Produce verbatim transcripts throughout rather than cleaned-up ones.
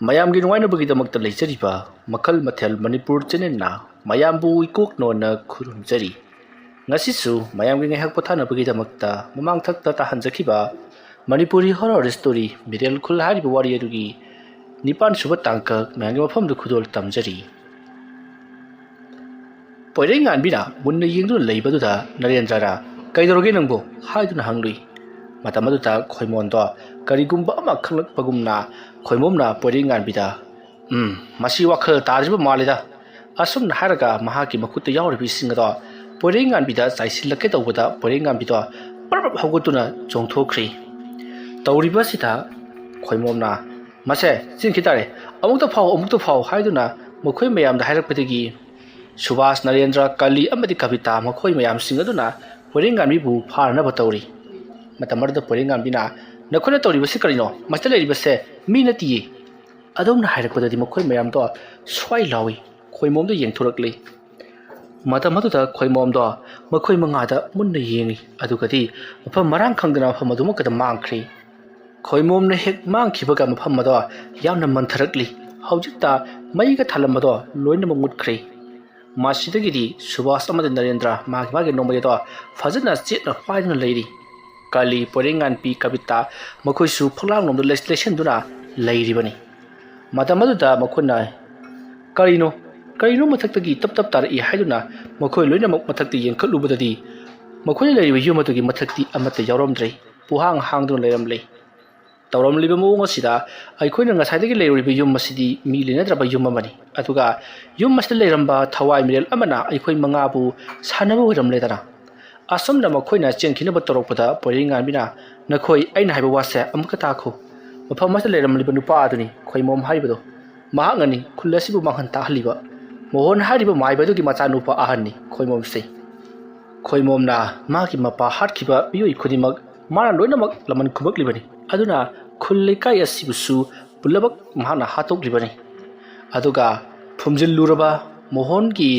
ꯃꯌꯥꯝꯒꯤ ꯅꯨꯡꯉꯥꯏꯅꯕꯒꯤꯗꯃꯛꯇ ꯂꯩꯖꯔꯤꯕ ꯃꯈꯜ ꯃꯊꯦꯜ ꯃꯅꯤꯄꯨꯔ ꯆꯦꯅꯦꯜꯅ ꯃꯌꯥꯝꯕꯨ ꯏꯀꯣꯛ ꯅꯣꯟꯅ ꯈꯨꯔꯨꯝꯖꯔꯤ꯫ ꯉꯁꯤꯁꯨ ꯃꯌꯥꯝꯒꯤ ꯉꯥꯏꯍꯥꯛ ꯄꯣꯊꯥꯅꯕꯒꯤꯗꯃꯛꯇ ꯃꯃꯥꯡ ꯊꯛꯇ ꯇꯥꯍꯟꯖꯈꯤꯕ ꯃꯅꯤꯄꯨꯔꯤ ꯍꯣꯔꯣꯔ ꯁ꯭ꯇꯣꯔꯤ ꯃꯤꯔꯦꯜ ꯈꯨꯜ ꯍꯥꯏꯔꯤꯕ ꯋꯥꯔꯤ ꯑꯗꯨꯒꯤ ꯅꯤꯄꯥꯟ ꯁꯨꯕ ꯇꯥꯡꯀꯛ ꯃꯌꯥꯝꯒꯤ ꯃꯐꯝꯗ ꯈꯨꯗꯣꯜ ꯇꯝꯖꯔꯤ꯫ ꯄꯣꯏꯔꯩꯉꯥꯟꯕꯤꯅ ꯃꯨꯟꯅ ꯌꯦꯡꯗꯨꯅ ꯂꯩꯕꯗꯨꯗ ꯅꯔꯦꯟꯗ꯭ꯔꯅ "ꯀꯩꯗꯧꯔꯒꯦ ꯅꯪꯕꯨ?" ꯍꯥꯏꯗꯨꯅ ꯍꯪꯂꯨꯏ꯫ ꯃꯇꯝ ꯑꯗꯨꯗ ꯈꯣꯏꯃꯣꯟꯗꯣ ꯀꯔꯤꯒꯨꯝꯕ ꯑꯃ ꯈꯪꯂꯛꯄꯒꯨꯝꯅ ꯈꯣꯏꯃꯣꯝꯅ ꯄꯣꯏꯔꯩꯉꯥꯟꯕꯤꯗ, "ꯎꯝ, ꯃꯁꯤ ꯋꯥꯈꯜ ꯇꯥꯗ꯭ꯔꯤꯕ ꯃꯥꯜꯂꯤꯗ"꯫ ꯑꯁꯨꯝꯅ ꯍꯥꯏꯔꯒ ꯃꯍꯥꯛꯀꯤ ꯃꯈꯨꯠꯇ ꯌꯥꯎꯔꯤꯕ ꯏꯁꯤꯡ ꯑꯗꯣ ꯄꯣꯏꯔꯩꯉꯥꯟꯕꯤꯗ ꯆꯥꯏꯁꯤꯜꯂꯛꯀꯦ ꯇꯧꯕꯗ ꯄꯣꯏꯔꯩꯉꯥꯟꯕꯤꯗꯣ ꯄꯔꯞ ꯍꯧꯒꯠꯇꯨꯅ ꯆꯣꯡꯊꯣꯛꯈ꯭ꯔꯤ꯫ ꯇꯧꯔꯤꯕ ꯑꯁꯤꯗ ꯈꯣꯏꯃꯣꯝꯅ, "ꯃꯁꯦ ꯆꯦꯟꯈꯤ ꯇꯥꯔꯦ, ꯑꯃꯨꯛꯇ ꯐꯥꯎ, ꯑꯃꯨꯛꯇ ꯐꯥꯎ" ꯍꯥꯏꯗꯨꯅ ꯃꯈꯣꯏ ꯃꯌꯥꯝꯗ ꯍꯥꯏꯔꯛꯄꯗꯒꯤ ꯁꯨꯕꯥꯁ, ꯅꯔꯦꯟꯗ꯭ꯔ, ꯀꯥꯂꯤ ꯑꯃꯗꯤ ꯀꯕꯤꯇꯥ ꯃꯈꯣꯏ ꯃꯌꯥꯝꯁꯤꯡ ꯑꯗꯨꯅ ꯄꯣꯏꯔꯩꯉꯥꯟꯕꯤꯕꯨ ꯐꯥꯅꯅꯕ ꯇꯧꯔꯤ꯫ ꯃꯇꯝ ꯑꯗꯨꯗ ꯄꯣꯏꯔꯩꯉꯥꯟꯕꯤꯅ, "ꯅꯈꯣꯏꯅ ꯇꯧꯔꯤꯕꯁꯤ ꯀꯔꯤꯅꯣ? ꯃꯁꯤꯗ ꯂꯩꯔꯤꯕꯁꯦ ꯃꯤ ꯅꯠꯇꯤꯌꯦ"꯫ ꯑꯗꯣꯝꯅ ꯍꯥꯏꯔꯛꯄꯗꯗꯤ ꯃꯈꯣꯏ ꯃꯌꯥꯝꯗꯣ ꯁ꯭ꯋꯥꯏ ꯂꯥꯎꯏ, ꯈꯣꯏꯃꯣꯝꯗ ꯌꯦꯡꯊꯣꯔꯛꯂꯤ꯫ ꯃꯇꯝ ꯑꯗꯨꯗ ꯈꯣꯏꯃꯣꯝꯗꯣ ꯃꯈꯣꯏ ꯃꯉꯥꯗ ꯃꯨꯟꯅ ꯌꯦꯡꯏ, ꯑꯗꯨꯒꯗꯤ ꯃꯐꯝ ꯃꯔꯥꯡ ꯈꯪꯗꯅ ꯃꯐꯝ ꯑꯗꯨꯃꯛꯀꯗ ꯃꯥꯡꯈ꯭ꯔꯤ꯫ ꯈꯣꯏꯃꯣꯝꯅ ꯍꯦꯛ ꯃꯥꯡꯈꯤꯕꯒ ꯃꯐꯝ ꯑꯗꯣ ꯌꯥꯝꯅ ꯃꯟꯊꯔꯛꯂꯤ꯫ ꯍꯧꯖꯤꯛꯇ ꯃꯩꯒ ꯊꯥꯜꯂꯝꯕꯗꯣ ꯂꯣꯏꯅꯃꯛ ꯃꯨꯠꯈ꯭ꯔꯦ꯫ ꯃꯁꯤꯗꯒꯤꯗꯤ ꯁꯨꯕꯥꯁ ꯑꯃꯗꯤ ꯅꯔꯦꯟꯗ꯭ꯔ ꯃꯥꯒꯤ ꯃꯥꯒꯤ ꯅꯣꯡꯃꯩ ꯑꯗꯣ ꯐꯖꯅ ꯆꯦꯠꯅ ꯄꯥꯏꯗꯨꯅ ꯂꯩꯔꯤ꯫ ꯀꯥꯂꯤ, ꯄꯣꯏꯔꯩꯉꯥꯟꯕꯤ, ꯀꯕꯤꯇꯥ ꯃꯈꯣꯏꯁꯨ ꯐꯛꯂꯥꯡꯂꯣꯝꯗ ꯂꯩ-, ꯂꯩꯁꯟꯗꯨꯅ ꯂꯩꯔꯤꯕꯅꯤ꯫ ꯃꯇꯝ ꯑꯗꯨꯗ ꯃꯈꯣꯏꯅ, "ꯀꯔꯤꯅꯣ? ꯀꯔꯤꯅꯣ ꯃꯊꯛꯇꯒꯤ ꯇꯞ ꯇꯞ ꯇꯥꯔꯛꯏ?" ꯍꯥꯏꯗꯨꯅ ꯃꯈꯣꯏ ꯂꯣꯏꯅꯃꯛ ꯃꯊꯛꯇ ꯌꯦꯡꯈꯠꯂꯨꯕꯗꯗꯤ ꯃꯈꯣꯏꯅ ꯂꯩꯔꯤꯕ ꯌꯨꯝ ꯑꯗꯨꯒꯤ ꯃꯊꯛꯇꯤ ꯑꯃꯠꯇ ꯌꯥꯎꯔꯝꯗ꯭ꯔꯦ꯫ ꯄꯨꯍꯥꯡ ꯍꯥꯡꯗꯨꯅ ꯂꯩꯔꯝꯂꯦ꯫ ꯇꯧꯔꯝꯂꯤꯕ ꯃꯑꯣꯡ ꯑꯁꯤꯗ ꯑꯩꯈꯣꯏꯅ ꯉꯁꯥꯏꯗꯒꯤ ꯂꯩꯔꯨꯔꯤꯕ ꯌꯨꯝ ꯑꯁꯤꯗꯤ ꯃꯤ ꯂꯩꯅꯗ꯭ꯔꯕ ꯌꯨꯝ ꯑꯃꯅꯤ꯫ ꯑꯗꯨꯒ ꯌꯨꯝ ꯑꯁꯤꯗ ꯂꯩꯔꯝꯕ ꯊꯋꯥꯏ ꯃꯤꯔꯦꯜ ꯑꯃꯅ ꯑꯩꯈꯣꯏ ꯃꯉꯥꯕꯨ ꯁꯥꯟꯅꯕ ꯑꯣꯏꯔꯝꯂꯦꯗꯅ꯫ ꯑꯁꯨꯝꯅ ꯃꯈꯣꯏꯅ ꯆꯦꯟꯈꯤꯅꯕ ꯇꯧꯔꯛꯄꯗ ꯄꯣꯏꯔꯩꯉꯥꯟꯕꯤꯅ, "ꯅꯈꯣꯏ, ꯑꯩꯅ ꯍꯥꯏꯕ ꯋꯥꯁꯦ ꯑꯃꯨꯛꯀ ꯇꯥꯈꯣ꯫ ꯃꯐꯝ ꯑꯁꯤꯗ ꯂꯩꯔꯝꯂꯤꯕ ꯅꯨꯄꯥ ꯑꯗꯨꯅꯤ ꯈꯣꯏꯃꯣꯝ ꯍꯥꯏꯔꯤꯕꯗꯣ꯫ ꯃꯍꯥꯛꯅꯅꯤ ꯈꯨꯜ ꯑꯁꯤꯕꯨ ꯃꯥꯡꯍꯟ ꯇꯥꯛꯍꯜꯂꯤꯕ꯫ ꯃꯣꯍꯣꯟ ꯍꯥꯏꯔꯤꯕ ꯃꯥꯏꯕ ꯑꯗꯨꯒꯤ ꯃꯆꯥꯅꯨꯄꯥ ꯑꯍꯟꯅꯤ ꯈꯣꯏꯃꯣꯝꯁꯦ꯫ ꯈꯣꯏꯃꯣꯝꯅ ꯃꯥꯒꯤ ꯃꯄꯥ ꯍꯥꯠꯈꯤꯕ ꯃꯤꯑꯣꯏ ꯈꯨꯗꯤꯡꯃꯛ ꯃꯥꯅ ꯂꯣꯏꯅꯃꯛ ꯂꯃꯟ ꯈꯨꯝꯃꯛꯂꯤꯕꯅꯤ꯫ ꯑꯗꯨꯅ ꯈꯨꯜ ꯂꯩꯀꯥꯏ ꯑꯁꯤꯕꯨꯁꯨ ꯄꯨꯝꯅꯃꯛ ꯃꯍꯥꯛꯅ ꯍꯥꯠꯇꯣꯛꯂꯤꯕꯅꯤ꯫ ꯑꯗꯨꯒ ꯐꯨꯝꯖꯤꯜꯂꯨꯔꯕ ꯃꯣꯍꯣꯟꯒꯤ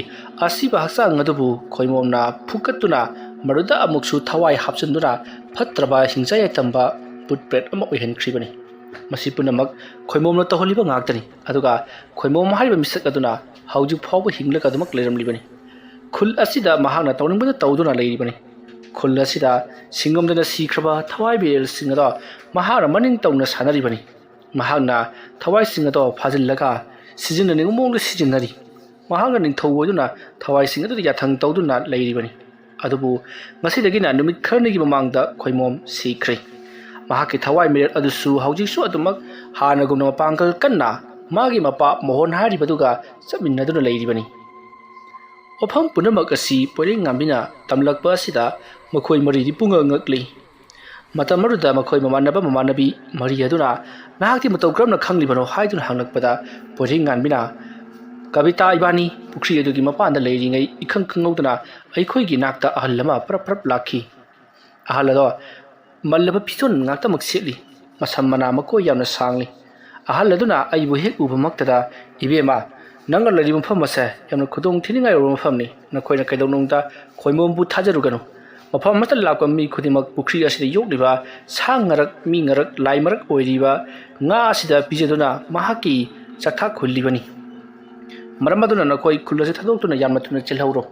ꯑꯁꯤꯕ ꯍꯛꯆꯥꯡ ꯑꯗꯨꯕꯨ ꯈꯣꯏꯃꯣꯝꯅ ꯐꯨꯀꯠꯇꯨꯅ ꯃꯗꯨꯗ ꯑꯃꯨꯛꯁꯨ ꯊꯋꯥꯏ ꯍꯥꯞꯆꯤꯟꯗꯨꯅ ꯐꯠꯇ꯭ꯔꯕ ꯍꯤꯡꯆꯥ ꯌꯥꯏꯇꯝꯕ ꯄꯨꯠ ꯄ꯭ꯔꯦꯠ ꯑꯃ ꯑꯣꯏꯍꯟꯈ꯭ꯔꯤꯕꯅꯤ"꯫ ꯃꯁꯤ ꯄꯨꯝꯅꯃꯛ ꯈꯣꯏꯃꯣꯝꯅ ꯇꯧꯍꯜꯂꯤꯕ ꯉꯥꯛꯇꯅꯤ꯫ ꯑꯗꯨꯒ ꯈꯣꯏꯃꯣꯝ ꯍꯥꯏꯔꯤꯕ ꯃꯤꯁꯛ ꯑꯗꯨꯅ ꯍꯧꯖꯤꯛ ꯐꯥꯎꯕ ꯍꯤꯡꯂꯒ ꯑꯗꯨꯃꯛ ꯂꯩꯔꯝꯂꯤꯕꯅꯤ꯫ ꯈꯨꯜ ꯑꯁꯤꯗ ꯃꯍꯥꯛꯅ ꯇꯧꯅꯤꯡꯕꯗ ꯇꯧꯗꯨꯅ ꯂꯩꯔꯤꯕꯅꯤ꯫ ꯈꯨꯜ ꯑꯁꯤꯗ ꯁꯤꯡꯉꯝꯗꯅ ꯁꯤꯈ꯭ꯔꯕ ꯊꯋꯥꯏ ꯃꯤꯔꯦꯜꯁꯤꯡ ꯑꯗꯣ ꯃꯍꯥꯛꯅ ꯃꯅꯤꯡ ꯇꯧꯅ ꯁꯥꯟꯅꯔꯤꯕꯅꯤ꯫ ꯃꯍꯥꯛꯅ ꯊꯋꯥꯏꯁꯤꯡ ꯑꯗꯣ ꯐꯥꯖꯤꯜꯂꯒ ꯁꯤꯖꯤꯟꯅꯅꯤꯡꯕ ꯃꯑꯣꯡꯗ ꯁꯤꯖꯤꯟꯅꯔꯤ꯫ ꯃꯍꯥꯛꯅ ꯅꯤꯡꯊꯧ ꯑꯣꯏꯗꯨꯅ ꯊꯋꯥꯏꯁꯤꯡ ꯑꯗꯨꯗ ꯌꯥꯊꯪ ꯇꯧꯗꯨꯅ ꯂꯩꯔꯤꯕꯅꯤ꯫ ꯑꯗꯨꯕꯨ ꯉꯁꯤꯗꯒꯤꯅ ꯅꯨꯃꯤꯠ ꯈꯔꯅꯤꯒꯤ ꯃꯃꯥꯡꯗ ꯈꯣꯏꯃꯣꯝ ꯁꯤꯈ꯭ꯔꯦ꯫ ꯃꯍꯥꯛꯀꯤ ꯊꯋꯥꯏ ꯃꯤꯔꯦꯜ ꯑꯗꯨꯁꯨ ꯍꯧꯖꯤꯛꯁꯨ ꯑꯗꯨꯃꯛ ꯍꯥꯟꯅꯒꯨꯝꯅ ꯃꯄꯥꯡꯒꯜ ꯀꯟꯅ ꯃꯥꯒꯤ ꯃꯄꯥ ꯃꯣꯍꯣꯟ ꯍꯥꯏꯔꯤꯕꯗꯨꯒ ꯆꯠꯃꯤꯟꯅꯗꯨꯅ ꯂꯩꯔꯤꯕꯅꯤ꯫ ꯋꯥꯐꯝ ꯄꯨꯝꯅꯃꯛ ꯑꯁꯤ ꯄꯣꯏꯔꯦꯡꯉꯥꯟꯕꯤꯅ ꯇꯝꯂꯛꯄ ꯑꯁꯤꯗ ꯃꯈꯣꯏ ꯃꯔꯤꯗꯤ ꯄꯨꯡꯉꯛ ꯉꯛꯂꯤ꯫ ꯃꯇꯝ ꯑꯗꯨꯗ ꯃꯈꯣꯏ ꯃꯃꯥꯟꯅꯕ ꯃꯃꯥꯟꯅꯕꯤ ꯃꯔꯤ ꯑꯗꯨꯅ "ꯅꯍꯥꯛꯇꯤ ꯃꯇꯧ ꯀꯔꯝꯅ ꯈꯪꯂꯤꯕꯅꯣ?" ꯍꯥꯏꯗꯨꯅ ꯍꯪꯂꯛꯄꯗ ꯄꯣꯏꯔꯦꯡꯉꯥꯟꯕꯤꯅ, "ꯀꯕꯤꯇꯥ ꯏꯕꯥꯅꯤ ꯄꯨꯈ꯭ꯔꯤ ꯑꯗꯨꯒꯤ ꯃꯄꯥꯟꯗ ꯂꯩꯔꯤꯉꯩ ꯏꯈꯪ ꯈꯪꯍꯧꯗꯅ ꯑꯩꯈꯣꯏꯒꯤ ꯅꯥꯛꯇ ꯑꯍꯜ ꯑꯃ ꯄꯔꯞ ꯄꯔꯞ ꯂꯥꯛꯈꯤ꯫ ꯑꯍꯜ ꯑꯗꯣ ꯃꯜꯂꯕ ꯐꯤꯖꯣꯜ ꯉꯥꯛꯇꯃꯛ ꯁꯦꯠꯂꯤ꯫ ꯃꯁꯝ ꯃꯅꯥ ꯃꯀꯣꯏ ꯌꯥꯝꯅ ꯁꯥꯡꯂꯤ꯫ ꯑꯍꯜ ꯑꯗꯨꯅ ꯑꯩꯕꯨ ꯍꯦꯛ ꯎꯕꯃꯛꯇꯗ, 'ꯏꯕꯦꯝꯃ, ꯅꯪꯅ ꯂꯩꯔꯤꯕ ꯃꯐꯝ ꯑꯁꯦ ꯌꯥꯝꯅ ꯈꯨꯗꯣꯡ ꯊꯤꯅꯤꯡꯉꯥꯏ ꯑꯣꯏꯕ ꯃꯐꯝꯅꯤ꯫ ꯅꯈꯣꯏꯅ ꯀꯩꯗꯧꯅꯨꯡꯗ ꯈꯣꯏꯃꯣꯝꯕꯨ ꯊꯥꯖꯔꯨꯒꯅꯨ꯫ ꯃꯐꯝ ꯑꯃꯠꯇ ꯂꯥꯛꯄ ꯃꯤ ꯈꯨꯗꯤꯡꯃꯛ ꯄꯨꯈ꯭ꯔꯤ ꯑꯁꯤꯗ ꯌꯣꯛꯂꯤꯕ ꯁꯥ ꯉꯔꯛ, ꯃꯤ ꯉꯔꯛ, ꯂꯥꯏ ꯃꯔꯛ ꯑꯣꯏꯔꯤꯕ ꯉꯥ ꯑꯁꯤꯗ ꯄꯤꯖꯗꯨꯅ ꯃꯍꯥꯛꯀꯤ ꯆꯥꯛꯊꯥꯛ ꯍꯨꯜꯂꯤꯕꯅꯤ꯫ ꯃꯔꯝ ꯑꯗꯨꯅ ꯅꯈꯣꯏ ꯈꯨꯜ ꯑꯁꯤ ꯊꯥꯗꯣꯛꯇꯨꯅ ꯌꯥꯝꯅ ꯊꯨꯅ ꯆꯦꯜꯍꯧꯔꯣ꯫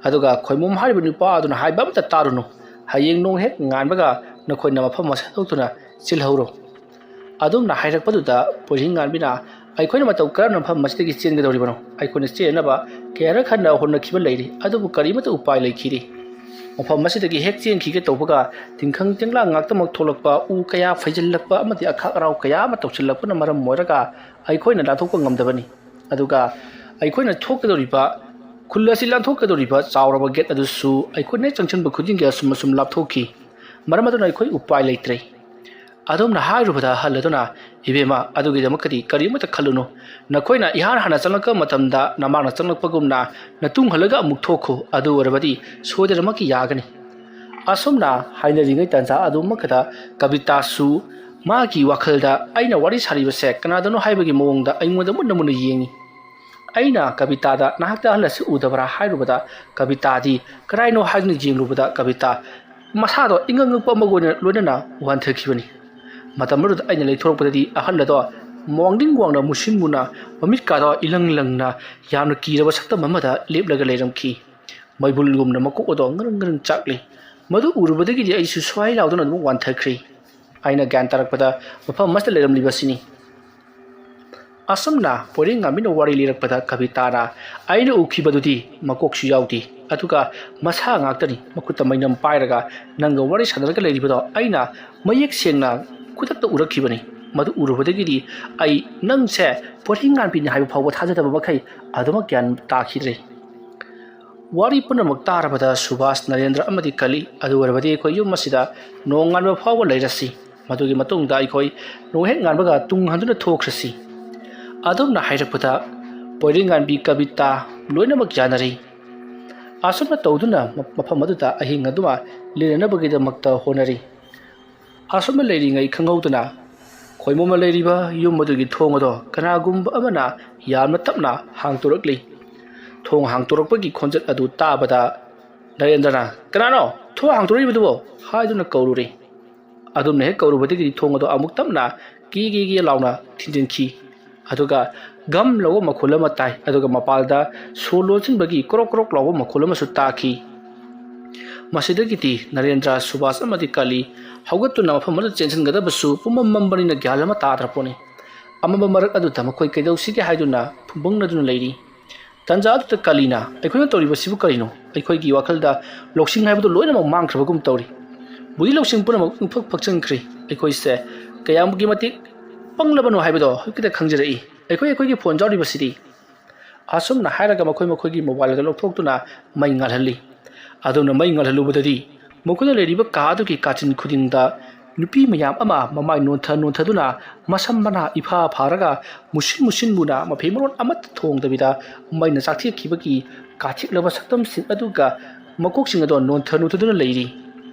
ꯑꯗꯨꯒ ꯈꯣꯏꯃꯣꯝ ꯍꯥꯏꯔꯤꯕ ꯅꯨꯄꯥ ꯑꯗꯨꯅ ꯍꯥꯏꯕ ꯑꯃꯠꯇ ꯇꯥꯔꯨꯅꯨ꯫ ꯍꯌꯦꯡ ꯅꯣꯡ ꯍꯦꯛ ꯉꯥꯟꯕꯒ ꯅꯈꯣꯏꯅ ꯃꯐꯝ ꯑꯁꯤ ꯊꯥꯗꯣꯛꯇꯨꯅ ꯆꯦꯜꯍꯧꯔꯣ꯫ ꯑꯗꯨꯝꯅ ꯍꯥꯏꯔꯛꯄꯗꯨꯗ ꯄꯣꯏꯔꯤꯡꯉꯥꯟꯕꯤꯅ, "ꯑꯩꯈꯣꯏꯅ ꯃꯇꯧ ꯀꯔꯝꯅ ꯃꯐꯝ ꯑꯁꯤꯗꯒꯤ ꯆꯦꯟꯒꯗꯧꯔꯤꯕꯅꯣ? ꯑꯩꯈꯣꯏꯅ ꯆꯦꯟꯅꯕ ꯀꯌꯥꯔꯛ ꯍꯟꯅ ꯍꯣꯠꯅꯈꯤꯕ ꯂꯩꯔꯤ, ꯑꯗꯨꯕꯨ ꯀꯔꯤꯃꯠꯇ ꯎꯄꯥꯏ ꯂꯩꯈꯤꯗꯦ꯫ ꯃꯐꯝ ꯑꯁꯤꯗꯒꯤ ꯍꯦꯛ ꯆꯦꯟꯈꯤꯒꯦ ꯇꯧꯕꯒ ꯇꯤꯡꯈꯪ ꯇꯤꯡꯂꯥꯡ ꯉꯥꯛꯇꯃꯛ ꯊꯣꯛꯂꯛꯄ, ꯎ ꯀꯌꯥ ꯐꯩꯖꯤꯜꯂꯛꯄ ꯑꯃꯗꯤ ꯑꯈꯥꯛ ꯑꯔꯥꯎ ꯀꯌꯥ ꯑꯃ ꯇꯧꯁꯤꯜꯂꯛꯄꯅ ꯃꯔꯝ ꯑꯣꯏꯔꯒ ꯑꯩꯈꯣꯏꯅ ꯂꯥꯟꯊꯣꯛꯄ ꯉꯝꯗꯕꯅꯤ꯫ ꯑꯗꯨꯒ ꯑꯩꯈꯣꯏꯅ ꯊꯣꯛꯀꯗꯧꯔꯤꯕ, ꯈꯨꯜ ꯑꯁꯤ ꯂꯥꯟꯊꯣꯛꯀꯗꯧꯔꯤꯕ ꯆꯥꯎꯔꯕ ꯒꯦꯠ ꯑꯗꯨꯁꯨ ꯑꯩꯈꯣꯏꯅ ꯍꯦꯛ ꯆꯪꯁꯤꯟꯕ ꯈꯨꯗꯤꯡꯒꯤ ꯑꯁꯨꯝ ꯑꯁꯨꯝ ꯂꯥꯞꯊꯣꯛꯈꯤ꯫ ꯃꯔꯝ ꯑꯗꯨꯅ ꯑꯩꯈꯣꯏ ꯎꯄꯥꯏ ꯂꯩꯇ꯭ꯔꯦ"꯫ ꯑꯗꯨꯝꯅ ꯍꯥꯏꯔꯨꯕꯗ ꯑꯍꯜ ꯑꯗꯨꯅ, "ꯏꯕꯦꯝꯃ, ꯑꯗꯨꯒꯤꯗꯃꯛꯇꯗꯤ ꯀꯔꯤꯃꯠꯇ ꯈꯜꯂꯨꯅꯨ꯫ ꯅꯈꯣꯏꯅ ꯏꯍꯥꯟ ꯍꯥꯟꯅ ꯆꯪꯂꯛꯄ ꯃꯇꯝꯗ ꯅꯃꯥꯡꯅ ꯆꯪꯂꯛꯄꯒꯨꯝꯅ ꯅꯇꯨꯡ ꯍꯜꯂꯒ ꯑꯃꯨꯛ ꯊꯣꯛꯈꯣ꯫ ꯑꯗꯨ ꯑꯣꯏꯔꯕꯗꯤ ꯁꯣꯏꯗꯅꯃꯛꯀꯤ ꯌꯥꯒꯅꯤ"꯫ ꯑꯁꯨꯝꯅ ꯍꯥꯏꯅꯔꯤꯉꯩ ꯇꯥꯟꯖꯥ ꯑꯗꯨꯃꯛꯇꯗ ꯀꯕꯤꯇꯥꯁꯨ ꯃꯥꯒꯤ ꯋꯥꯈꯜꯗ, "ꯑꯩꯅ ꯋꯥꯔꯤ ꯁꯥꯔꯤꯕꯁꯦ ꯀꯅꯥꯗꯅꯣ?" ꯍꯥꯏꯕꯒꯤ ꯃꯑꯣꯡꯗ ꯑꯩꯉꯣꯟꯗ ꯃꯨꯟꯅ ꯃꯨꯟꯅ ꯌꯦꯡꯉꯤ꯫ ꯑꯩꯅ ꯀꯕꯤꯇꯥꯗ, "ꯅꯍꯥꯛꯇ ꯑꯍꯜ ꯑꯁꯤ ꯎꯗꯕ꯭ꯔꯥ?" ꯍꯥꯏꯔꯨꯕꯗ ꯀꯕꯤꯇꯥꯗꯤ ꯀꯗꯥꯏꯅꯣ ꯍꯥꯏꯗꯨꯅ ꯌꯦꯡꯂꯨꯕꯗ ꯀꯕꯤꯇꯥ ꯃꯁꯥꯗꯣ ꯏꯉꯛ ꯉꯛꯄ ꯑꯃꯒ ꯑꯣꯏꯅ ꯂꯣꯏꯅꯅ ꯋꯥꯟꯊꯈꯤꯕꯅꯤ꯫ ꯃꯇꯝ ꯑꯗꯨꯗ ꯑꯩꯅ ꯂꯩꯊꯣꯔꯛꯄꯗꯗꯤ ꯑꯍꯜ ꯑꯗꯣ ꯋꯥꯡꯗꯤꯡ ꯋꯥꯡꯅ ꯃꯨꯁꯤꯟ ꯃꯨꯅ ꯃꯃꯤꯠꯀꯥꯗꯣ ꯏꯂꯪ ꯂꯪꯅ ꯌꯥꯝꯅ ꯀꯤꯔꯕ ꯁꯛꯇꯝ ꯑꯃꯗ ꯂꯦꯞꯂꯒ ꯂꯩꯔꯝꯈꯤ꯫ ꯃꯩꯕꯨꯜꯒꯨꯝꯅ ꯃꯀꯣꯛ ꯑꯗꯣ ꯉꯔꯪ ꯉꯔꯪ ꯆꯥꯛꯂꯤ꯫ ꯃꯗꯨ ꯎꯔꯨꯕꯗꯒꯤꯗꯤ ꯑꯩꯁꯨ ꯁ꯭ꯋꯥꯏ ꯂꯥꯎꯗꯨꯅ ꯑꯗꯨꯝ ꯋꯥꯟꯊꯈ꯭ꯔꯦ꯫ ꯑꯩꯅ ꯒ꯭ꯌꯥꯟ ꯇꯥꯔꯛꯄꯗ ꯃꯐꯝ ꯑꯁꯤꯗ ꯂꯩꯔꯝꯂꯤꯕꯁꯤꯅꯤ꯫ ꯑꯁꯨꯝꯅ ꯄꯣꯏꯔꯦꯡꯉꯥꯟꯕꯤꯅ ꯋꯥꯔꯤ ꯂꯤꯔꯛꯄꯗ ꯀꯕꯤꯇꯥꯅ ꯑꯩꯅ ꯎꯈꯤꯕꯗꯨꯗꯤ ꯃꯀꯣꯛꯁꯨ ꯌꯥꯎꯗꯦ, ꯑꯗꯨꯒ ꯃꯁꯥ ꯉꯥꯛꯇꯅꯤ ꯃꯈꯨꯠꯇ ꯃꯩꯅꯝ ꯄꯥꯏꯔꯒ ꯅꯪꯒ ꯋꯥꯔꯤ ꯁꯥꯟꯅꯔꯒ ꯂꯩꯔꯤꯕꯗꯣ ꯑꯩꯅ ꯃꯌꯦꯛ ꯁꯦꯡꯅ ꯈꯨꯗꯛꯇ ꯎꯔꯛꯈꯤꯕꯅꯤ꯫ ꯃꯗꯨ ꯎꯔꯨꯕꯗꯒꯤꯗꯤ ꯑꯩ ꯅꯪꯁꯦ ꯄꯣꯏꯔꯦꯡꯉꯥꯟꯕꯤꯅꯤ ꯍꯥꯏꯕ ꯐꯥꯎꯕ ꯊꯥꯖꯗꯕ ꯃꯈꯩ ꯑꯗꯨꯃꯛ ꯒ꯭ꯌꯥꯟ ꯇꯥꯈꯤꯗ꯭ꯔꯦ꯫ ꯋꯥꯔꯤ ꯄꯨꯝꯅꯃꯛ ꯇꯥꯔꯕꯗ ꯁꯨꯕꯥꯁ, ꯅꯔꯦꯟꯗ꯭ꯔ ꯑꯃꯗꯤ ꯀꯂꯤ, ꯑꯗꯨ ꯑꯣꯏꯔꯕꯗꯤ ꯑꯩꯈꯣꯏ ꯌꯨꯝ ꯑꯁꯤꯗ ꯅꯣꯡ ꯉꯥꯟꯕ ꯐꯥꯎꯕ ꯂꯩꯔꯁꯤ꯫ ꯃꯗꯨꯒꯤ ꯃꯇꯨꯡꯗ ꯑꯩꯈꯣꯏ ꯅꯣꯡ ꯍꯦꯛ ꯉꯥꯟꯕꯒ ꯇꯨꯡ ꯍꯟꯗꯨꯅ ꯊꯣꯛꯈ꯭ꯔꯁꯤ꯫ ꯑꯗꯨꯝꯅ ꯍꯥꯏꯔꯛꯄꯗ ꯄꯣꯏꯔꯦꯡꯉꯥꯟꯕꯤ, ꯀꯕꯤꯇꯥ ꯂꯣꯏꯅꯃꯛ ꯌꯥꯅꯔꯤ꯫ ꯑꯁꯨꯝꯅ ꯇꯧꯗꯨꯅ ꯃꯐꯝ ꯑꯗꯨꯗ ꯑꯍꯤꯡ ꯑꯗꯨꯃ ꯂꯦꯟꯅꯅꯕꯒꯤꯗꯃꯛꯇ ꯍꯣꯠꯅꯔꯤ꯫ ꯑꯁꯨꯝꯅ ꯂꯩꯔꯤꯉꯩ ꯈꯪꯍꯧꯗꯅ ꯈꯣꯏꯃꯣꯝꯅ ꯂꯩꯔꯤꯕ ꯌꯨꯝ ꯑꯗꯨꯒꯤ ꯊꯣꯡ ꯑꯗꯣ ꯀꯅꯥꯒꯨꯝꯕ ꯑꯃꯅ ꯌꯥꯝꯅ ꯇꯞꯅ ꯍꯥꯡꯗꯣꯔꯛꯂꯤ꯫ ꯊꯣꯡ ꯍꯥꯡꯗꯣꯔꯛꯄꯒꯤ ꯈꯣꯟꯖꯦꯜ ꯑꯗꯨ ꯇꯥꯕꯗ ꯅꯔꯦꯟꯗ꯭ꯔꯅ, "ꯀꯅꯥꯅꯣ ꯊꯣꯡ ꯍꯥꯡꯗꯣꯔꯛꯏꯕꯗꯨꯕꯣ?" ꯍꯥꯏꯗꯨꯅ ꯀꯧꯔꯨꯔꯦ꯫ ꯑꯗꯨꯝꯅ ꯍꯦꯛ ꯀꯧꯔꯨꯕꯗꯒꯤꯗꯤ ꯊꯣꯡ ꯑꯗꯣ ꯑꯃꯨꯛ ꯇꯞꯅ ꯀꯤ ꯀꯤ ꯀꯤ ꯂꯥꯎꯅ ꯊꯤꯟꯖꯤꯟꯈꯤ꯫ ꯑꯗꯨꯒ ꯒꯝ ꯂꯥꯎꯕ ꯃꯈꯣꯜ ꯑꯃ ꯇꯥꯏ, ꯑꯗꯨꯒ ꯃꯄꯥꯟꯗ ꯁꯣ ꯂꯣꯟꯁꯤꯟꯕꯒꯤ ꯀ꯭ꯔꯣꯛ ꯀ꯭ꯔꯣꯛ ꯂꯥꯎꯕ ꯃꯈꯣꯜ ꯑꯃꯁꯨ ꯇꯥꯈꯤ꯫ ꯃꯁꯤꯗꯒꯤꯗꯤ ꯅꯔꯦꯟꯗ꯭ꯔ, ꯁꯨꯕꯥꯁ ꯑꯃꯗꯤ ꯀꯥꯂꯤ ꯍꯧꯒꯠꯇꯨꯅ ꯃꯐꯝ ꯑꯗꯨꯗ ꯆꯦꯟꯁꯤꯟꯒꯗꯕꯁꯨ ꯄꯨꯝꯃꯝ ꯃꯝꯕꯅꯤꯅ ꯒ꯭ꯌꯥꯟ ꯑꯃ ꯇꯥꯗ꯭ꯔ ꯄꯣꯠꯅꯤ꯫ ꯑꯃꯝꯕ ꯃꯔꯛ ꯑꯗꯨꯗ ꯃꯈꯣꯏ ꯀꯩꯗꯧꯁꯤꯒꯦ ꯍꯥꯏꯗꯨꯅ ꯐꯨꯝꯕꯪꯅꯗꯨꯅ ꯂꯩꯔꯤ꯫ ꯇꯟꯖꯥ ꯑꯗꯨꯗ ꯀꯥꯂꯤꯅ, "ꯑꯩꯈꯣꯏꯅ ꯇꯧꯔꯤꯕꯁꯤꯕꯨ ꯀꯔꯤꯅꯣ? ꯑꯩꯈꯣꯏꯒꯤ ꯋꯥꯈꯜꯗ ꯂꯧꯁꯤꯡ ꯍꯥꯏꯕꯗꯨ ꯂꯣꯏꯅꯃꯛ ꯃꯥꯡꯈ꯭ꯔꯕꯒꯨꯝ ꯇꯧꯔꯤ꯫ ꯕꯨꯙꯤ ꯂꯧꯁꯤꯡ ꯄꯨꯝꯅꯃꯛ ꯏꯪꯐꯛ ꯐꯛꯆꯟꯈ꯭ꯔꯦ꯫ ꯑꯩꯈꯣꯏꯁꯦ ꯀꯌꯥꯃꯨꯛꯀꯤ ꯃꯇꯤꯛ ꯄꯪꯂꯕꯅꯣ ꯍꯥꯏꯕꯗꯣ ꯍꯧꯖꯤꯛꯇ ꯈꯪꯖꯔꯛꯏ꯫ ꯑꯩꯈꯣꯏ ꯑꯩꯈꯣꯏꯒꯤ ꯐꯣꯟ ꯌꯥꯎꯔꯤꯕꯁꯤꯗꯤ?" ꯑꯁꯨꯝꯅ ꯍꯥꯏꯔꯒ ꯃꯈꯣꯏ ꯃꯈꯣꯏꯒꯤ ꯃꯣꯕꯥꯏꯜ ꯑꯗꯨ ꯂꯧꯊꯣꯛꯇꯨꯅ ꯃꯩ ꯉꯥꯜꯍꯜꯂꯤ꯫ ꯑꯗꯨꯅ ꯃꯩ ꯉꯥꯜꯍꯜꯂꯨꯕꯗꯗꯤ ꯃꯈꯣꯏꯅ ꯂꯩꯔꯤꯕ ꯀꯥ ꯑꯗꯨꯒꯤ ꯀꯥꯆꯤꯟ ꯈꯨꯗꯤꯡꯗ ꯅꯨꯄꯤ ꯃꯌꯥꯝ ꯑꯃ ꯃꯃꯥꯏ ꯅꯣꯟꯊ ꯅꯣꯟꯊꯗꯨꯅ ꯃꯁꯝ ꯃꯅꯥ ꯏꯐꯥ ꯐꯥꯔꯒ ꯃꯨꯁꯤꯟ ꯃꯨꯁꯤꯟ ꯃꯨꯅ ꯃꯐꯤ ꯃꯔꯣꯟ ꯑꯃꯠꯇ ꯊꯣꯡꯗꯕꯤꯗ ꯃꯩꯅ ꯆꯥꯛꯊꯦꯛꯈꯤꯕꯒꯤ ꯀꯥꯊꯦꯛꯂꯕ ꯁꯛꯇꯝꯁꯤꯡ ꯑꯗꯨꯒ ꯃꯀꯣꯛꯁꯤꯡ ꯑꯗꯣ ꯅꯣꯟꯊ ꯅꯣꯟꯊꯗꯨꯅ ꯂꯩꯔꯤ꯫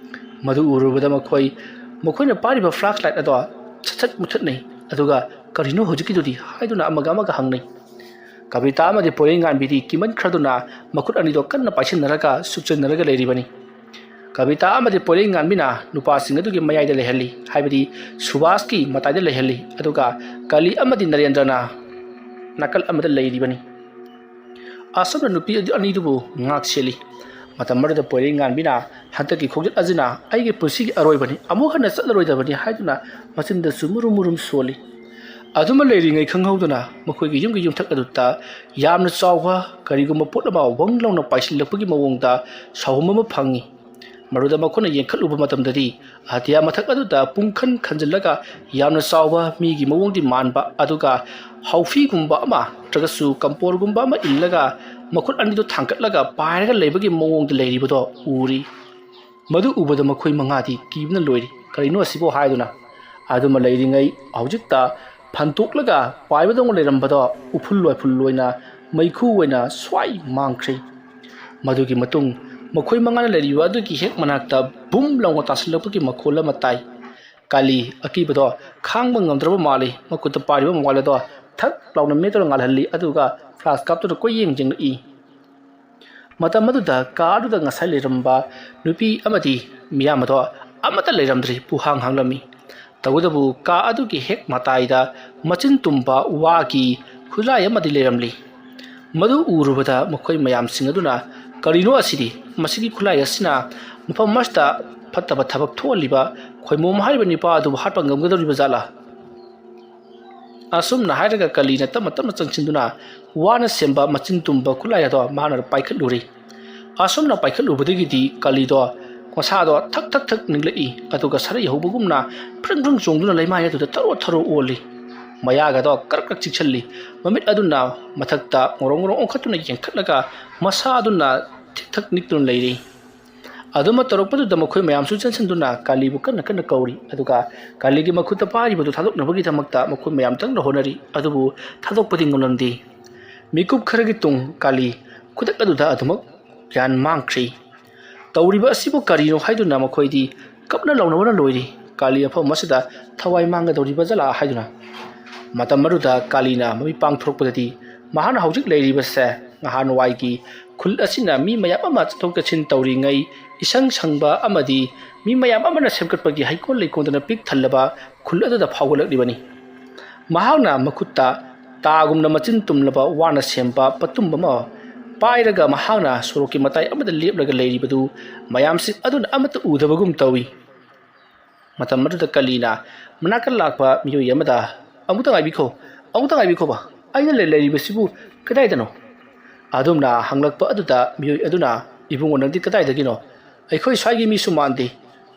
ꯃꯗꯨ ꯎꯔꯨꯕꯗ ꯃꯈꯣꯏ, ꯃꯈꯣꯏꯅ ꯄꯥꯏꯔꯤꯕ ꯐ꯭ꯂꯥꯁ ꯂꯥꯏꯠ ꯑꯗꯣ ꯁꯠ ꯁꯠ ꯃꯨꯊꯠꯅꯩ, ꯑꯗꯨꯒ "ꯀꯔꯤꯅꯣ ꯍꯧꯖꯤꯛꯀꯤꯗꯨꯗꯤ?" ꯍꯥꯏꯗꯨꯅ ꯑꯃꯒ ꯑꯃꯒ ꯍꯪꯅꯩ꯫ ꯀꯕꯤꯇꯥ ꯑꯃꯗꯤ ꯄꯣꯏꯔꯩꯉꯥꯟꯕꯤꯗꯤ ꯀꯤꯃꯟꯈ꯭ꯔꯗꯨꯅ ꯃꯈꯨꯠ ꯑꯅꯤꯗꯣ ꯀꯟꯅ ꯄꯥꯏꯁꯤꯟꯅꯔꯒ ꯁꯨꯞꯆꯟꯅꯔꯒ ꯂꯩꯔꯤꯕꯅꯤ꯫ ꯀꯕꯤꯇꯥ ꯑꯃꯗꯤ ꯄꯣꯏꯔꯩꯉꯥꯟꯕꯤꯅ ꯅꯨꯄꯥꯁꯤꯡ ꯑꯗꯨꯒꯤ ꯃꯌꯥꯏꯗ ꯂꯩꯍꯜꯂꯤ, ꯍꯥꯏꯕꯗꯤ ꯁꯨꯕꯥꯁꯀꯤ ꯃꯇꯥꯏꯗ ꯂꯩꯍꯜꯂꯤ, ꯑꯗꯨꯒ ꯀꯂꯤ ꯑꯃꯗꯤ ꯅꯔꯦꯟꯗ꯭ꯔꯅ ꯅꯥꯀꯜ ꯑꯃꯗ ꯂꯩꯔꯤꯕꯅꯤ꯫ ꯑꯁꯨꯝꯅ ꯅꯨꯄꯤ ꯑꯗꯨ ꯑꯅꯤꯗꯨꯕꯨ ꯉꯥꯛ ꯁꯦꯜꯂꯤ꯫ ꯃꯇꯝ ꯑꯗꯨꯗ ꯄꯣꯏꯔꯩꯉꯥꯟꯕꯤꯅ ꯍꯟꯗꯛꯀꯤ ꯈꯣꯡꯆꯠ ꯑꯁꯤꯅ ꯑꯩꯒꯤ ꯄꯨꯟꯁꯤꯒꯤ ꯑꯔꯣꯏꯕꯅꯤ, ꯑꯃꯨꯛ ꯍꯟꯅ ꯆꯠꯂꯔꯣꯏꯗꯕꯅꯤ ꯍꯥꯏꯗꯨꯅ ꯃꯆꯤꯟꯗꯁꯨ ꯃꯨꯔꯨꯝ ꯃꯨꯔꯨꯝ ꯁꯣꯜꯂꯤ꯫ ꯑꯗꯨꯃ ꯂꯩꯔꯤꯉꯩ ꯈꯪꯍꯧꯗꯅ ꯃꯈꯣꯏꯒꯤ ꯌꯨꯝꯒꯤ ꯌꯨꯝꯊꯛ ꯑꯗꯨꯗ ꯌꯥꯝꯅ ꯆꯥꯎꯕ ꯀꯔꯤꯒꯨꯝꯕ ꯄꯣꯠ ꯑꯃ ꯋꯪ ꯂꯥꯎꯅ ꯄꯥꯏꯁꯤꯜꯂꯛꯄꯒꯤ ꯃꯑꯣꯡꯗ ꯁꯥꯎꯍꯨꯝ ꯑꯃ ꯐꯪꯉꯤ꯫ ꯃꯗꯨꯗ ꯃꯈꯣꯏꯅ ꯌꯦꯡꯈꯠꯂꯨꯕ ꯃꯇꯝꯗꯗꯤ ꯑꯇꯤꯌꯥ ꯃꯊꯛ ꯑꯗꯨꯗ ꯄꯨꯡꯈꯟ ꯈꯟꯖꯤꯜꯂꯒ ꯌꯥꯝꯅ ꯆꯥꯎꯕ ꯃꯤꯒꯤ ꯃꯑꯣꯡꯗꯤ ꯃꯥꯟꯕ, ꯑꯗꯨꯒ ꯍꯥꯎꯐꯤꯒꯨꯝꯕ ꯑꯃ ꯅꯠꯇ꯭ꯔꯒꯁꯨ ꯀꯝꯄꯣꯔꯒꯨꯝꯕ ꯑꯃ ꯏꯜꯂꯒ ꯃꯈꯨꯠ ꯑꯅꯤꯗꯨ ꯊꯥꯡꯒꯠꯂꯒ ꯄꯥꯏꯔꯒ ꯂꯩꯕꯒꯤ ꯃꯑꯣꯡꯗ ꯂꯩꯔꯤꯕꯗꯣ ꯎꯔꯤ꯫ ꯃꯗꯨ ꯎꯕꯗ ꯃꯈꯣꯏ ꯃꯉꯥꯗꯤ ꯀꯤꯕꯅ ꯂꯣꯏꯔꯤ꯫ "ꯀꯔꯤꯅꯣ ꯑꯁꯤꯕꯣ?" ꯍꯥꯏꯗꯨꯅ꯫ ꯑꯗꯨꯃ ꯂꯩꯔꯤꯉꯩ ꯍꯧꯖꯤꯛꯇ ꯐꯟꯇꯣꯛꯂꯒ ꯄꯥꯏꯕꯗꯧꯅ ꯂꯩꯔꯝꯕꯗꯣ ꯎꯐꯨꯜ ꯋꯥꯏꯐꯨꯜ ꯑꯣꯏꯅ ꯃꯩꯈꯨ ꯑꯣꯏꯅ ꯁ꯭ꯋꯥꯏ ꯃꯥꯡꯈ꯭ꯔꯦ꯫ ꯃꯗꯨꯒꯤ ꯃꯇꯨꯡ ꯃꯈꯣꯏ ꯃꯉꯥꯅ ꯂꯩꯔꯤꯕ ꯑꯗꯨꯒꯤ ꯍꯦꯛ ꯃꯅꯥꯛꯇ ꯕꯨꯝ ꯂꯥꯎꯅ ꯇꯥꯁꯤꯜꯂꯛꯄꯒꯤ ꯃꯈꯣꯜ ꯑꯃ ꯇꯥꯏ꯫ ꯀꯥꯂꯤ ꯑꯀꯤꯕꯗꯣ ꯈꯥꯡꯕ ꯉꯝꯗ꯭ꯔꯕ ꯃꯥꯜꯂꯤ꯫ ꯃꯈꯨꯠꯇ ꯄꯥꯏꯔꯤꯕ ꯃꯣꯕꯥꯏꯜ ꯑꯗꯣ ꯊꯛ ꯂꯥꯎꯅ ꯃꯦꯠꯇꯨꯅ ꯉꯥꯜꯍꯜꯂꯤ, ꯑꯗꯨꯒ ꯐ꯭ꯂꯥꯁ ꯀꯥꯞꯇꯨꯅ ꯀꯣꯏꯌꯦꯡ ꯌꯦꯡꯂꯛꯏ꯫ ꯃꯇꯝ ꯑꯗꯨꯗ ꯀꯥ ꯑꯗꯨꯗ ꯉꯁꯥꯏ ꯂꯩꯔꯝꯕ ꯅꯨꯄꯤ ꯑꯃꯗꯤ ꯃꯤꯌꯥꯝ ꯑꯗꯣ ꯑꯃꯠꯇ ꯂꯩꯔꯝꯗ꯭ꯔꯤ, ꯄꯨꯍꯥꯡ ꯍꯥꯡꯂꯝꯃꯤ꯫ ꯇꯧꯕꯇꯕꯨ ꯀꯥ ꯑꯗꯨꯒꯤ ꯍꯦꯛ ꯃꯇꯥꯏꯗ ꯃꯆꯤꯟ ꯇꯨꯝꯕ ꯋꯥꯒꯤ ꯈꯨꯠꯂꯥꯏ ꯑꯃꯗꯤ ꯂꯩꯔꯝꯂꯤ꯫ ꯃꯗꯨ ꯎꯔꯨꯕꯗ ꯃꯈꯣꯏ ꯃꯌꯥꯝꯁꯤꯡ ꯑꯗꯨꯅ, "ꯀꯔꯤꯅꯣ ꯑꯁꯤꯗꯤ? ꯃꯁꯤꯒꯤ ꯈꯨꯠꯂꯥꯏ ꯑꯁꯤꯅ ꯃꯐꯝ ꯑꯃꯁꯤꯗ ꯐꯠꯇꯕ ꯊꯕꯛ ꯊꯣꯛꯍꯜꯂꯤꯕ ꯈꯣꯏꯃꯣꯝ ꯍꯥꯏꯔꯤꯕ ꯅꯨꯄꯥ ꯑꯗꯨꯕꯨ ꯍꯥꯠꯄ ꯉꯝꯒꯗꯧꯔꯤꯕ ꯖꯥꯠꯂꯥ?" ꯑꯁꯨꯝꯅ ꯍꯥꯏꯔꯒ ꯀꯂꯤꯅ ꯇꯞꯅ ꯇꯞꯅ ꯆꯪꯁꯤꯟꯗꯨꯅ ꯋꯥꯅ ꯁꯦꯝꯕ ꯃꯆꯤꯟ ꯇꯨꯝꯕ ꯈꯨꯠꯂꯥꯏ ꯑꯗꯣ ꯃꯍꯥꯛꯅ ꯄꯥꯏꯈꯠꯂꯨꯔꯦ꯫ ꯑꯁꯨꯝꯅ ꯄꯥꯏꯈꯠꯂꯨꯕꯗꯒꯤꯗꯤ ꯀꯂꯤꯗꯣ ꯃꯁꯥꯗꯣ ꯊꯛ ꯊꯛ ꯊꯛ ꯅꯤꯛꯂꯛꯏ, ꯑꯗꯨꯒ ꯁꯔꯩ ꯍꯧꯕꯒꯨꯝꯅ ꯐ꯭ꯔꯪ ꯐ꯭ꯔꯪ ꯆꯣꯡꯗꯨꯅ ꯂꯩꯃꯥꯏ ꯑꯗꯨꯗ ꯊꯔꯣ ꯊꯔꯣ ꯑꯣꯜꯂꯤ꯫ ꯃꯌꯥꯒꯗꯣ ꯀ꯭ꯔꯛ ꯀ꯭ꯔꯛ ꯆꯤꯛꯁꯜꯂꯤ꯫ ꯃꯃꯤꯠ ꯑꯗꯨꯅ ꯃꯊꯛꯇ ꯉꯣꯔꯣꯡ ꯉꯣꯔꯣꯡ ꯑꯣꯟꯈꯠꯇꯨꯅ ꯌꯦꯡꯈꯠꯂꯒ ꯃꯁꯥ ꯑꯗꯨꯅ ꯊꯤꯛ ꯊꯛ ꯅꯤꯛꯇꯨꯅ ꯂꯩꯔꯤ꯫ ꯑꯗꯨꯃ ꯇꯧꯔꯛꯄꯗꯨꯗ ꯃꯈꯣꯏ ꯃꯌꯥꯝꯁꯨ ꯆꯦꯟꯁꯤꯟꯗꯨꯅ ꯀꯥꯂꯤꯕꯨ ꯀꯟꯅ ꯀꯟꯅ ꯀꯧꯔꯤ, ꯑꯗꯨꯒ ꯀꯥꯂꯤꯒꯤ ꯃꯈꯨꯠꯇ ꯄꯥꯏꯔꯤꯕꯗꯨ ꯊꯥꯗꯣꯛꯅꯕꯒꯤꯗꯃꯛꯇ ꯃꯈꯣꯏ ꯃꯌꯥꯝ ꯆꯪꯅ ꯍꯣꯠꯅꯔꯤ, ꯑꯗꯨꯕꯨ ꯊꯥꯗꯣꯛꯄꯗꯤ ꯉꯝꯂꯝꯗꯦ꯫ ꯃꯤꯀꯨꯞ ꯈꯔꯒꯤ ꯇꯨꯡ ꯀꯥꯂꯤ ꯈꯨꯗꯛ ꯑꯗꯨꯗ ꯑꯗꯨꯃꯛ ꯒ꯭ꯌꯥꯟ ꯃꯥꯡꯈ꯭ꯔꯦ꯫ ꯇꯧꯔꯤꯕ ꯑꯁꯤꯕꯨ ꯀꯔꯤꯅꯣ ꯍꯥꯏꯗꯨꯅ ꯃꯈꯣꯏꯗꯤ ꯀꯞꯅ ꯂꯥꯎꯅꯕꯅ ꯂꯣꯏꯔꯤ꯫ ꯀꯥꯂꯤ ꯃꯐꯝ ꯑꯁꯤꯗ ꯊꯋꯥꯏ ꯃꯥꯡꯒꯗꯧꯔꯤꯕ ꯖꯥꯠꯂꯥ ꯍꯥꯏꯗꯨꯅ꯫ ꯃꯇꯝ ꯑꯗꯨꯗ ꯀꯥꯂꯤꯅ ꯃꯃꯤꯠ ꯄꯥꯡꯊꯣꯔꯛꯄꯗꯗꯤ ꯃꯍꯥꯛꯅ ꯍꯧꯖꯤꯛ ꯂꯩꯔꯤꯕꯁꯦ ꯅꯍꯥꯟꯋꯥꯏꯒꯤ ꯈꯨꯜ ꯑꯁꯤꯅ ꯃꯤ ꯃꯌꯥꯝ ꯑꯃ ꯆꯠꯊꯣꯛ ꯆꯠꯁꯤꯟ ꯇꯧꯔꯤꯉꯩ ꯏꯁꯪ ꯁꯪꯕ ꯑꯃꯗꯤ ꯃꯤ ꯃꯌꯥꯝ ꯑꯃꯅ ꯁꯦꯝꯒꯠꯄꯒꯤ ꯍꯩꯀꯣꯜ ꯂꯩꯀꯣꯜꯗꯅ ꯄꯤꯛ ꯊꯜꯂꯕ ꯈꯨꯜ ꯑꯗꯨꯗ ꯐꯥꯎꯒꯠꯂꯛꯂꯤꯕꯅꯤ꯫ ꯃꯍꯥꯛꯅ ꯃꯈꯨꯠꯇ ꯇꯥꯒꯨꯝꯅ ꯃꯆꯤꯟ ꯇꯨꯝꯂꯕ ꯋꯥꯅ ꯁꯦꯝꯕ ꯄꯇꯨꯝ ꯑꯃ ꯄꯥꯏꯔꯒ ꯃꯍꯥꯛꯅ ꯁꯣꯔꯣꯛꯀꯤ ꯃꯇꯥꯏ ꯑꯃꯗ ꯂꯦꯞꯂꯒ ꯂꯩꯔꯤꯕꯗꯨ ꯃꯌꯥꯝꯁꯤꯡ ꯑꯗꯨꯅ ꯑꯃꯠꯇ ꯎꯗꯕꯒꯨꯝ ꯇꯧꯏ꯫ ꯃꯇꯝ ꯑꯗꯨꯗ ꯀꯂꯤꯅ ꯃꯅꯥꯛꯇ ꯂꯥꯛꯄ ꯃꯤꯑꯣꯏ ꯑꯃꯗ, "ꯑꯃꯨꯛꯇ ꯉꯥꯏꯕꯤꯈꯣ, ꯑꯃꯨꯛꯇ ꯉꯥꯏꯕꯤꯈꯣꯕ, ꯑꯩꯅ ꯂꯩ-, ꯂꯩꯔꯤꯕꯁꯤꯕꯨ ꯀꯗꯥꯏꯗꯅꯣ?" ꯑꯗꯨꯝꯅ ꯍꯪꯂꯛꯄ ꯑꯗꯨꯗ ꯃꯤꯑꯣꯏ ꯑꯗꯨꯅ, "ꯏꯕꯨꯡꯉꯣ, ꯅꯪꯗꯤ ꯀꯗꯥꯏꯗꯒꯤꯅꯣ? ꯑꯩꯈꯣꯏ ꯁ꯭ꯋꯥꯏꯒꯤ ꯃꯤꯁꯨ ꯃꯥꯟꯗꯦ,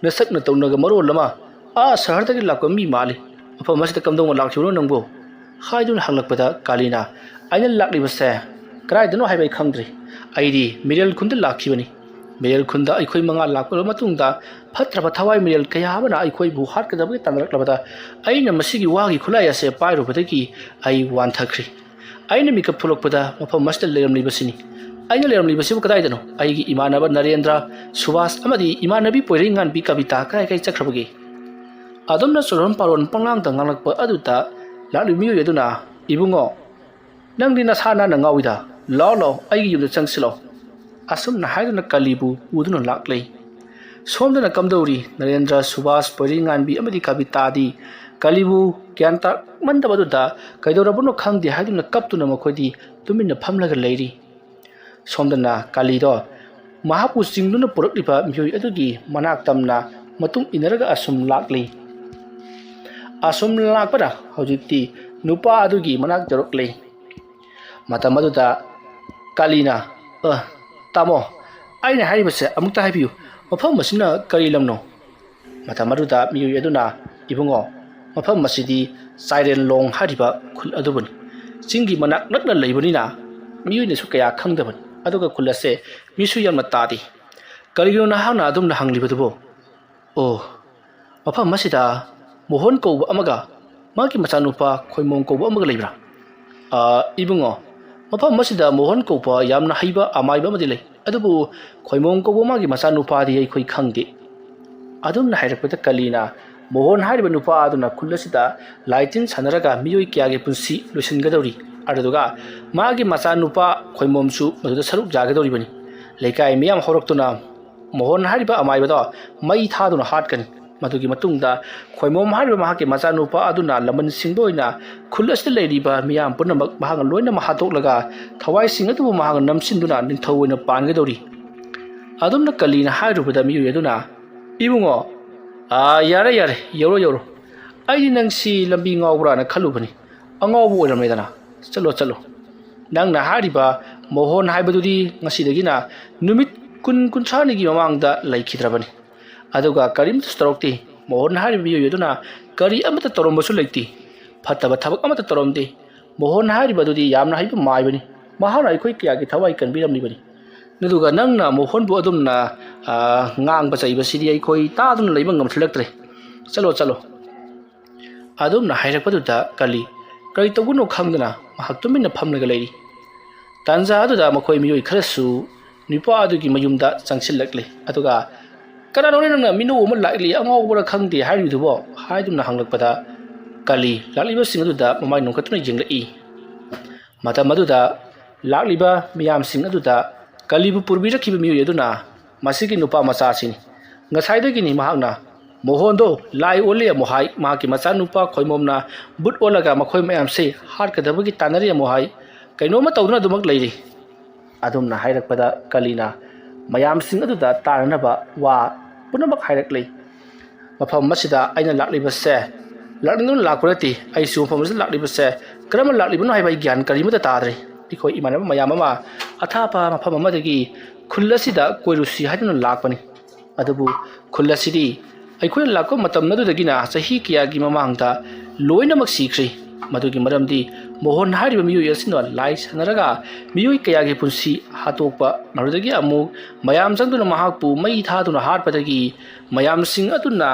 ꯅꯁꯛ ꯅꯇꯧꯅꯒ ꯃꯔꯣꯜ ꯑꯃ ꯑꯥ ꯁꯍꯔꯗꯒꯤ ꯂꯥꯛꯄ ꯃꯤ ꯃꯥꯜꯂꯤ꯫ ꯃꯐꯝ ꯑꯁꯤꯗ ꯀꯝꯗꯧꯅ ꯂꯥꯛꯈꯤꯕꯅꯣ ꯅꯪꯕꯨ?" ꯍꯥꯏꯗꯨꯅ ꯍꯪꯂꯛꯄꯗ ꯀꯥꯂꯤꯅ, "ꯑꯩꯅ ꯂꯥꯛꯂꯤꯕꯁꯦ ꯀꯗꯥꯏꯗꯅꯣ ꯍꯥꯏꯕ ꯑꯩ ꯈꯪꯗ꯭ꯔꯤ꯫ ꯑꯩꯗꯤ ꯃꯤꯔꯦꯜ ꯈꯨꯟꯗ ꯂꯥꯛꯈꯤꯕꯅꯤ꯫ ꯃꯤꯔꯦꯜ ꯈꯨꯟꯗ ꯑꯩꯈꯣꯏ ꯃꯉꯥ ꯂꯥꯛꯂꯕ ꯃꯇꯨꯡꯗ ꯐꯠꯇ꯭ꯔꯕ ꯊꯋꯥꯏ ꯃꯤꯔꯦꯜ ꯀꯌꯥ ꯑꯃꯅ ꯑꯩꯈꯣꯏꯕꯨ ꯍꯥꯠꯀꯗꯕꯒꯤ ꯇꯥꯟꯅꯔꯛꯂꯕꯗ ꯑꯩꯅ ꯃꯁꯤꯒꯤ ꯋꯥꯒꯤ ꯈꯨꯠꯂꯥꯏ ꯑꯁꯦ ꯄꯥꯏꯔꯨꯕꯗꯒꯤ ꯑꯩ ꯋꯥꯟꯊꯈ꯭ꯔꯤ꯫ ꯑꯩꯅ ꯃꯤꯀꯞ ꯊꯣꯛꯂꯛꯄꯗ ꯃꯐꯝ ꯑꯁꯤꯗ ꯂꯩꯔꯝꯂꯤꯕꯁꯤꯅꯤ꯫ ꯑꯩꯅ ꯂꯩꯔꯝꯂꯤꯕꯁꯤꯕꯨ ꯀꯗꯥꯏꯗꯅꯣ? ꯑꯩꯒꯤ ꯏꯃꯥꯟꯅꯕ ꯅꯔꯦꯟꯗ꯭ꯔ, ꯁꯨꯕꯥꯁ ꯑꯃꯗꯤ ꯏꯃꯥꯟꯅꯕꯤ ꯄꯣꯏꯔꯩꯉꯥꯟꯕꯤ ꯀꯕꯤꯇꯥ ꯀꯥꯏ ꯀꯥꯏ ꯆꯠꯈ꯭ꯔꯕꯒꯦ?" ꯑꯗꯨꯝꯅ ꯆꯨꯔꯣꯟ ꯄꯥꯔꯣꯟ ꯄꯪꯂꯥꯡꯗ ꯉꯥꯡꯂꯛꯄ ꯑꯗꯨꯗ ꯂꯥꯛꯂꯤꯕ ꯃꯤꯑꯣꯏ ꯑꯗꯨꯅ, "ꯏꯕꯨꯡꯉꯣ, ꯅꯪꯗꯤ ꯅꯁꯥ ꯅꯥꯟꯅ ꯉꯥꯎꯏꯗ꯫ ꯂꯥꯛꯑꯣ, ꯂꯥꯛꯑꯣ, ꯑꯩꯒꯤ ꯌꯨꯝꯗ ꯆꯪꯁꯤꯜꯂꯣ꯫" ꯑꯁꯨꯝꯅ ꯍꯥꯏꯗꯨꯅ ꯀꯂꯤꯕꯨ ꯄꯨꯗꯨꯅ ꯂꯥꯛꯂꯦ꯫ ꯁꯣꯝꯗꯅ ꯀꯝꯗꯧꯔꯤ? ꯅꯔꯦꯟꯗ꯭ꯔ, ꯁꯨꯕꯥꯁ, ꯄꯣꯏꯔꯩꯉꯥꯟꯕꯤ ꯑꯃꯗꯤ ꯀꯕꯤꯇꯥꯗꯤ ꯀꯂꯤꯕꯨ ꯒ꯭ꯌꯥꯟ ꯇꯥꯃꯟꯗꯕꯗꯨꯗ ꯀꯩꯗꯧꯔꯕꯅꯣ ꯈꯪꯗꯦ ꯍꯥꯏꯗꯨꯅ ꯀꯞꯇꯨꯅ ꯃꯈꯣꯏꯗꯤ ꯇꯨꯃꯤꯟꯅ ꯐꯝꯂꯒ ꯂꯩꯔꯤ꯫ ꯁꯣꯝꯗꯅ ꯀꯥꯂꯤꯗꯣ ꯃꯍꯥꯛꯄꯨ ꯆꯤꯡꯗꯨꯅ ꯄꯨꯔꯛꯂꯤꯕ ꯃꯤꯑꯣꯏ ꯑꯗꯨꯒꯤ ꯃꯅꯥꯛ ꯇꯝꯅ ꯃꯇꯨꯡ ꯏꯟꯅꯔꯒ ꯑꯁꯨꯝ ꯂꯥꯛꯂꯤ꯫ ꯑꯁꯨꯝ ꯂꯥꯛꯄꯅ ꯍꯧꯖꯤꯛꯇꯤ ꯅꯨꯄꯥ ꯑꯗꯨꯒꯤ ꯃꯅꯥꯛ ꯌꯧꯔꯛꯂꯤ꯫ ꯃꯇꯝ ꯑꯗꯨꯗ ꯀꯥꯂꯤꯅ, "ꯑ, ꯇꯥꯃꯣ, ꯑꯩꯅ ꯍꯥꯏꯔꯤꯕꯁꯦ ꯑꯃꯨꯛꯇ ꯍꯥꯏꯕꯤꯌꯨ, ꯃꯐꯝ ꯑꯁꯤꯅ ꯀꯔꯤ ꯂꯝꯅꯣ?" ꯃꯇꯝ ꯑꯗꯨꯗ ꯃꯤꯑꯣꯏ ꯑꯗꯨꯅ, "ꯏꯕꯨꯡꯉꯣ, ꯃꯐꯝ ꯑꯁꯤꯗꯤ ꯆꯥꯏꯔꯦꯟꯂꯣꯡ ꯍꯥꯏꯔꯤꯕ ꯈꯨꯜ ꯑꯗꯨꯕꯨꯅꯤ꯫ ꯆꯤꯡꯒꯤ ꯃꯅꯥꯛ ꯅꯛꯅ ꯂꯩꯕꯅꯤꯅ ꯃꯤꯑꯣꯏꯅꯁꯨ ꯀꯌꯥ ꯈꯪꯗꯕꯅꯤ꯫ ꯑꯗꯨꯒ ꯈꯨꯜ ꯑꯁꯦ ꯃꯤꯁꯨ ꯌꯥꯝꯅ ꯇꯥꯗꯦ꯫ ꯀꯔꯤꯒꯤꯅꯣ ꯅꯍꯥꯛꯅ ꯑꯗꯨꯝꯅ ꯍꯪꯂꯤꯕꯗꯨꯕꯣ?" "ꯑꯣ, ꯃꯐꯝ ꯑꯁꯤꯗ ꯃꯣꯍꯟ ꯀꯧꯕ ꯑꯃꯒ ꯃꯥꯒꯤ ꯃꯆꯥꯅꯨꯄꯥ ꯈꯣꯏꯃꯣꯡ ꯀꯧꯕ ꯑꯃꯒ ꯂꯩꯕ꯭ꯔꯥ?" "ꯑ, ꯏꯕꯨꯡꯉꯣ, ꯃꯐꯝ ꯑꯁꯤꯗ ꯃꯣꯍꯟ ꯀꯧꯕ ꯌꯥꯝꯅ ꯍꯩꯕ ꯑꯃꯥꯏꯕ ꯑꯃꯗꯤ ꯂꯩ, ꯑꯗꯨꯕꯨ ꯈꯣꯏꯃꯣꯡ ꯀꯧꯕ ꯃꯥꯒꯤ ꯃꯆꯥꯅꯨꯄꯥꯗꯤ ꯑꯩꯈꯣꯏ ꯈꯪꯗꯦ꯫" ꯑꯗꯨꯝꯅ ꯍꯥꯏꯔꯛꯄꯗ ꯀꯂꯤꯅ ꯃꯣꯍꯟ ꯍꯥꯏꯔꯤꯕ ꯅꯨꯄꯥ ꯑꯗꯨꯅ ꯈꯨꯜ ꯑꯁꯤꯗ ꯂꯥꯏ ꯇꯤꯟ ꯁꯥꯟꯅꯔꯒ ꯃꯤꯑꯣꯏ ꯀꯌꯥꯒꯤ ꯄꯨꯟꯁꯤ ꯂꯣꯏꯁꯤꯟꯒꯗꯧꯔꯤ, ꯑꯗꯨꯗꯨꯒ ꯃꯥꯒꯤ ꯃꯆꯥꯅꯨꯄꯥ ꯈꯣꯏꯃꯣꯝꯁꯨ ꯃꯗꯨꯗ ꯁꯔꯨꯛ ꯌꯥꯒꯗꯧꯔꯤꯕꯅꯤ꯫ ꯂꯩꯀꯥꯏ ꯃꯤꯌꯥꯝ ꯍꯧꯔꯛꯇꯨꯅ ꯃꯣꯍꯣꯟ ꯍꯥꯏꯔꯤꯕ ꯑꯃꯥꯏꯕꯗꯣ ꯃꯩ ꯊꯥꯗꯨꯅ ꯍꯥꯠꯀꯅꯤ꯫ ꯃꯗꯨꯒꯤ ꯃꯇꯨꯡꯗ ꯈꯣꯏꯃꯣꯝ ꯍꯥꯏꯔꯤꯕ ꯃꯍꯥꯛꯀꯤ ꯃꯆꯥꯅꯨꯄꯥ ꯑꯗꯨꯅ ꯂꯃꯟ ꯁꯤꯡꯕ ꯑꯣꯏꯅ ꯈꯨꯜ ꯑꯁꯤꯗ ꯂꯩꯔꯤꯕ ꯃꯤꯌꯥꯝ ꯄꯨꯝꯅꯃꯛ ꯃꯍꯥꯛꯅ ꯂꯣꯏꯅꯃꯛ ꯍꯥꯠꯇꯣꯛꯂꯒ ꯊꯋꯥꯏꯁꯤꯡ ꯑꯗꯨꯕꯨ ꯃꯍꯥꯛꯅ ꯅꯝꯁꯤꯟꯗꯨꯅ ꯅꯤꯡꯊꯧ ꯑꯣꯏꯅ ꯄꯥꯟꯒꯗꯧꯔꯤ꯫ ꯑꯗꯨꯝꯅ ꯀꯂꯤꯅ ꯍꯥꯏꯔꯨꯕꯗ ꯃꯤꯑꯣꯏ ꯑꯗꯨꯅ, "ꯏꯕꯨꯡꯉꯣ, ꯑꯥ, ꯌꯥꯔꯦ, ꯌꯥꯔꯦ, ꯌꯧꯔꯣ, ꯌꯧꯔꯣ꯫ ꯑꯩꯗꯤ ꯅꯪꯁꯤ ꯂꯝꯕꯤ ꯉꯥꯎꯕ꯭ꯔꯥꯅ ꯈꯜꯂꯨꯕꯅꯤ꯫ ꯑꯉꯥꯎꯕ ꯑꯣꯏꯔꯝꯃꯦꯗꯅ꯫ ꯆꯠꯂꯣ, ꯆꯠꯂꯣ꯫ ꯅꯪꯅ ꯍꯥꯏꯔꯤꯕ ꯃꯣꯍꯣꯟ ꯍꯥꯏꯕꯗꯨꯗꯤ ꯉꯁꯤꯗꯒꯤꯅ ꯅꯨꯃꯤꯠ ꯀꯨꯟ, ꯀꯨꯟꯊ꯭ꯔꯥꯅꯤꯒꯤ ꯃꯃꯥꯡꯗ ꯂꯩꯈꯤꯗ꯭ꯔꯕꯅꯤ꯫ ꯑꯗꯨꯒ ꯀꯔꯤꯝꯇꯁꯨ ꯇꯧꯔꯛꯇꯦ꯫ ꯃꯣꯍꯣꯟ ꯍꯥꯏꯔꯤꯕ ꯃꯤꯑꯣꯏ ꯑꯗꯨꯅ ꯀꯔꯤ ꯑꯃꯠꯇ ꯇꯧꯔꯝꯕꯁꯨ ꯂꯩꯇꯦ꯫ ꯐꯠꯇꯕ ꯊꯕꯛ ꯑꯃꯠꯇ ꯇꯧꯔꯝꯗꯦ꯫ ꯃꯣꯍꯣꯟ ꯍꯥꯏꯔꯤꯕ ꯑꯗꯨꯗꯤ ꯌꯥꯝꯅ ꯍꯩꯕ ꯃꯥꯏꯕꯅꯤ꯫ ꯃꯍꯥꯛꯅ ꯑꯩꯈꯣꯏ ꯀꯌꯥꯒꯤ ꯊꯋꯥꯏ ꯀꯟꯕꯤꯔꯝꯂꯤꯕꯅꯤ꯫ ꯑꯗꯨꯒ ꯅꯪꯅ ꯃꯣꯍꯣꯟꯕꯨ ꯑꯗꯨꯝꯅ, ꯑ, ꯉꯥꯡꯕ ꯆꯩꯕꯁꯤꯗꯤ ꯑꯩꯈꯣꯏ ꯇꯥꯗꯨꯅ ꯂꯩꯕ ꯉꯝꯁꯤꯜꯂꯛꯇ꯭ꯔꯦ꯫ ꯆꯠꯂꯣ, ꯆꯠꯂꯣ꯫" ꯑꯗꯨꯝꯅ ꯍꯥꯏꯔꯛꯄꯗꯨꯗ ꯀꯂꯤ ꯀꯔꯤ ꯇꯧꯕꯅꯣ ꯈꯪꯗꯅ ꯃꯍꯥꯛ ꯇꯨꯃꯤꯟꯅ ꯐꯝꯂꯒ ꯂꯩꯔꯤ꯫ ꯇꯥꯟꯖꯥ ꯑꯗꯨꯗ ꯃꯈꯣꯏ ꯃꯤꯑꯣꯏ ꯈꯔꯁꯨ ꯅꯨꯄꯥ ꯑꯗꯨꯒꯤ ꯃꯌꯨꯝꯗ ꯆꯪꯁꯤꯜꯂꯛꯂꯦ꯫ ꯑꯗꯨꯒ, "ꯀꯅꯥꯅꯣꯅꯦ ꯅꯪꯅ ꯃꯤꯅꯧ ꯑꯃ ꯂꯥꯛꯂꯤ, ꯑꯉꯥꯎꯕꯔ ꯈꯪꯗꯦ ꯍꯥꯏꯔꯤꯗꯨꯕꯣ?" ꯍꯥꯏꯗꯨꯅ ꯍꯪꯂꯛꯄꯗ ꯀꯂꯤ ꯂꯥꯛꯂꯤꯕꯁꯤꯡ ꯑꯗꯨꯗ ꯃꯃꯥꯏ ꯅꯣꯟꯈꯠꯇꯨꯅ ꯌꯦꯡꯂꯛꯏ꯫ ꯃꯇꯝ ꯑꯗꯨꯗ ꯂꯥꯛꯂꯤꯕ ꯃꯤꯌꯥꯝꯁꯤꯡ ꯑꯗꯨꯗ ꯀꯂꯤꯕꯨ ꯄꯨꯔꯕꯤꯔꯛꯈꯤꯕ ꯃꯤꯑꯣꯏ ꯑꯗꯨꯅ, "ꯃꯁꯤꯒꯤ ꯅꯨꯄꯥ ꯃꯆꯥꯁꯤꯅꯤ꯫ ꯉꯁꯥꯏꯗꯒꯤꯅꯤ ꯃꯍꯥꯛꯅ ꯃꯣꯍꯣꯟꯗꯣ ꯂꯥꯏ ꯑꯣꯜꯂꯦ ꯑꯃꯨꯛ ꯍꯥꯏ, ꯃꯍꯥꯛꯀꯤ ꯃꯆꯥꯅꯨꯄꯥ ꯈꯣꯏꯃꯣꯝꯅ ꯕꯨꯠ ꯑꯣꯜꯂꯒ ꯃꯈꯣꯏ ꯃꯌꯥꯝꯁꯦ ꯍꯥꯠꯀꯗꯕꯒꯤ ꯇꯥꯟꯅꯔꯤ ꯑꯃꯨꯛ ꯍꯥꯏ, ꯀꯩꯅꯣꯝꯃ ꯇꯧꯗꯨꯅ ꯑꯗꯨꯃꯛ ꯂꯩꯔꯤ꯫" ꯑꯗꯨꯝꯅ ꯍꯥꯏꯔꯛꯄꯗ ꯀꯂꯤꯅ ꯃꯌꯥꯝꯁꯤꯡ ꯑꯗꯨꯗ ꯇꯥꯅꯅꯕ ꯋꯥ ꯄꯨꯝꯅꯃꯛ ꯍꯥꯏꯔꯛꯂꯤ꯫ "ꯃꯐꯝ ꯑꯁꯤꯗ ꯑꯩꯅ ꯂꯥꯛꯂꯤꯕꯁꯦ ꯂꯥꯛꯅꯤꯡꯗꯨꯅ ꯂꯥꯛꯄ ꯅꯠꯇꯦ꯫ ꯑꯩꯁꯨ ꯃꯐꯝ ꯑꯁꯤꯗ ꯂꯥꯛꯂꯤꯕꯁꯦ ꯀꯔꯝꯅ ꯂꯥꯛꯂꯤꯕꯅꯣ ꯍꯥꯏꯕ ꯑꯩ ꯒ꯭ꯌꯥꯟ ꯀꯔꯤꯃꯠꯇ ꯇꯥꯗ꯭ꯔꯦ꯫ ꯑꯩꯈꯣꯏ ꯏꯃꯥꯟꯅꯕ ꯃꯌꯥꯝ ꯑꯃ ꯑꯊꯥꯞꯄ ꯃꯐꯝ ꯑꯃꯗꯒꯤ ꯈꯨꯜ ꯑꯁꯤꯗ ꯀꯣꯏꯔꯨꯁꯤ ꯍꯥꯏꯗꯨꯅ ꯂꯥꯛꯄꯅꯤ꯫ ꯑꯗꯨꯕꯨ ꯈꯨꯜ ꯑꯁꯤꯗꯤ ꯑꯩꯈꯣꯏꯅ ꯂꯥꯛꯄ ꯃꯇꯝ ꯑꯗꯨꯗꯒꯤꯅ ꯆꯍꯤ ꯀꯌꯥꯒꯤ ꯃꯃꯥꯡꯗ ꯂꯣꯏꯅꯃꯛ ꯁꯤꯈ꯭ꯔꯦ꯫ ꯃꯗꯨꯒꯤ ꯃꯔꯝꯗꯤ ꯃꯣꯍꯣꯟ ꯍꯥꯏꯔꯤꯕ ꯃꯤꯑꯣꯏ ꯑꯁꯤꯅ ꯂꯥꯏ ꯁꯥꯟꯅꯔꯒ ꯃꯤꯑꯣꯏ ꯀꯌꯥꯒꯤ ꯄꯨꯟꯁꯤ ꯍꯥꯠꯇꯣꯛꯄ, ꯃꯗꯨꯗꯒꯤ ꯑꯃꯨꯛ ꯃꯌꯥꯝ ꯆꯪꯗꯨꯅ ꯃꯍꯥꯛꯄꯨ ꯃꯩ ꯊꯥꯗꯨꯅ ꯍꯥꯠꯄꯗꯒꯤ ꯃꯌꯥꯝꯁꯤꯡ ꯑꯗꯨꯅ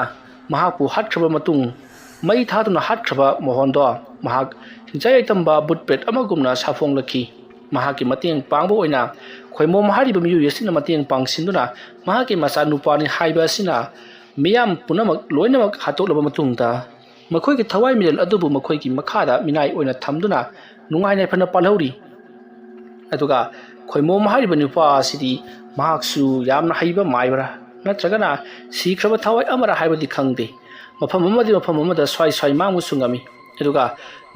ꯃꯍꯥꯛꯄꯨ ꯍꯥꯠꯈ꯭ꯔꯕ ꯃꯇꯨꯡ, ꯃꯩ ꯊꯥꯗꯨꯅ ꯍꯥꯠꯈ꯭ꯔꯕ ꯃꯣꯍꯣꯟꯗꯣ ꯃꯍꯥꯛ ꯍꯤꯡꯆꯥꯏ ꯂꯩꯇꯝꯕ ꯕꯨꯠ ꯄ꯭ꯔꯦꯠ ꯑꯃꯒꯨꯝꯅ ꯁꯥꯐꯣꯡꯂꯛꯈꯤ꯫ ꯃꯍꯥꯛꯀꯤ ꯃꯇꯦꯡ ꯄꯥꯡꯕ ꯑꯣꯏꯅ ꯈꯣꯏꯃꯣꯝ ꯍꯥꯏꯔꯤꯕ ꯃꯤꯑꯣꯏ ꯑꯁꯤꯅ ꯃꯇꯦꯡ ꯄꯥꯡꯁꯤꯟꯗꯨꯅ ꯃꯍꯥꯛꯀꯤ ꯃꯆꯥꯅꯨꯄꯥꯅꯤ ꯍꯥꯏꯕ ꯑꯁꯤꯅ ꯃꯤꯌꯥꯝ ꯄꯨꯝꯅꯃꯛ ꯂꯣꯏꯅꯃꯛ ꯍꯥꯠꯇꯣꯛꯂꯕ ꯃꯇꯨꯡꯗ, ꯃꯈꯣꯏꯒꯤ ꯊꯋꯥꯏ ꯃꯤꯔꯦꯜ ꯑꯗꯨꯕꯨ ꯃꯈꯣꯏꯒꯤ ꯃꯈꯥꯗ ꯃꯤꯅꯥꯏ ꯑꯣꯏꯅ ꯊꯝꯗꯨꯅ ꯅꯨꯡꯉꯥꯏ ꯌꯥꯏꯐꯅ ꯄꯥꯜꯍꯧꯔꯤ꯫ ꯑꯗꯨꯒ ꯈꯣꯏꯃꯣꯝ ꯍꯥꯏꯔꯤꯕ ꯅꯨꯄꯥ ꯑꯁꯤꯗꯤ ꯃꯍꯥꯛꯁꯨ ꯌꯥꯝꯅ ꯍꯩꯕ ꯃꯥꯏꯕꯔꯥ ꯅꯠꯇ꯭ꯔꯒꯅ ꯁꯤꯈ꯭ꯔꯕ ꯊꯋꯥꯏ ꯑꯃꯔꯥ ꯍꯥꯏꯕꯗꯤ ꯈꯪꯗꯦ꯫ ꯃꯐꯝ ꯑꯃꯗꯤ ꯃꯐꯝ ꯑꯃꯗ ꯁ꯭ꯋꯥꯏ ꯁ꯭ꯋꯥꯏ ꯃꯥꯡꯕꯁꯨ ꯉꯝꯃꯤ꯫ ꯑꯗꯨꯒ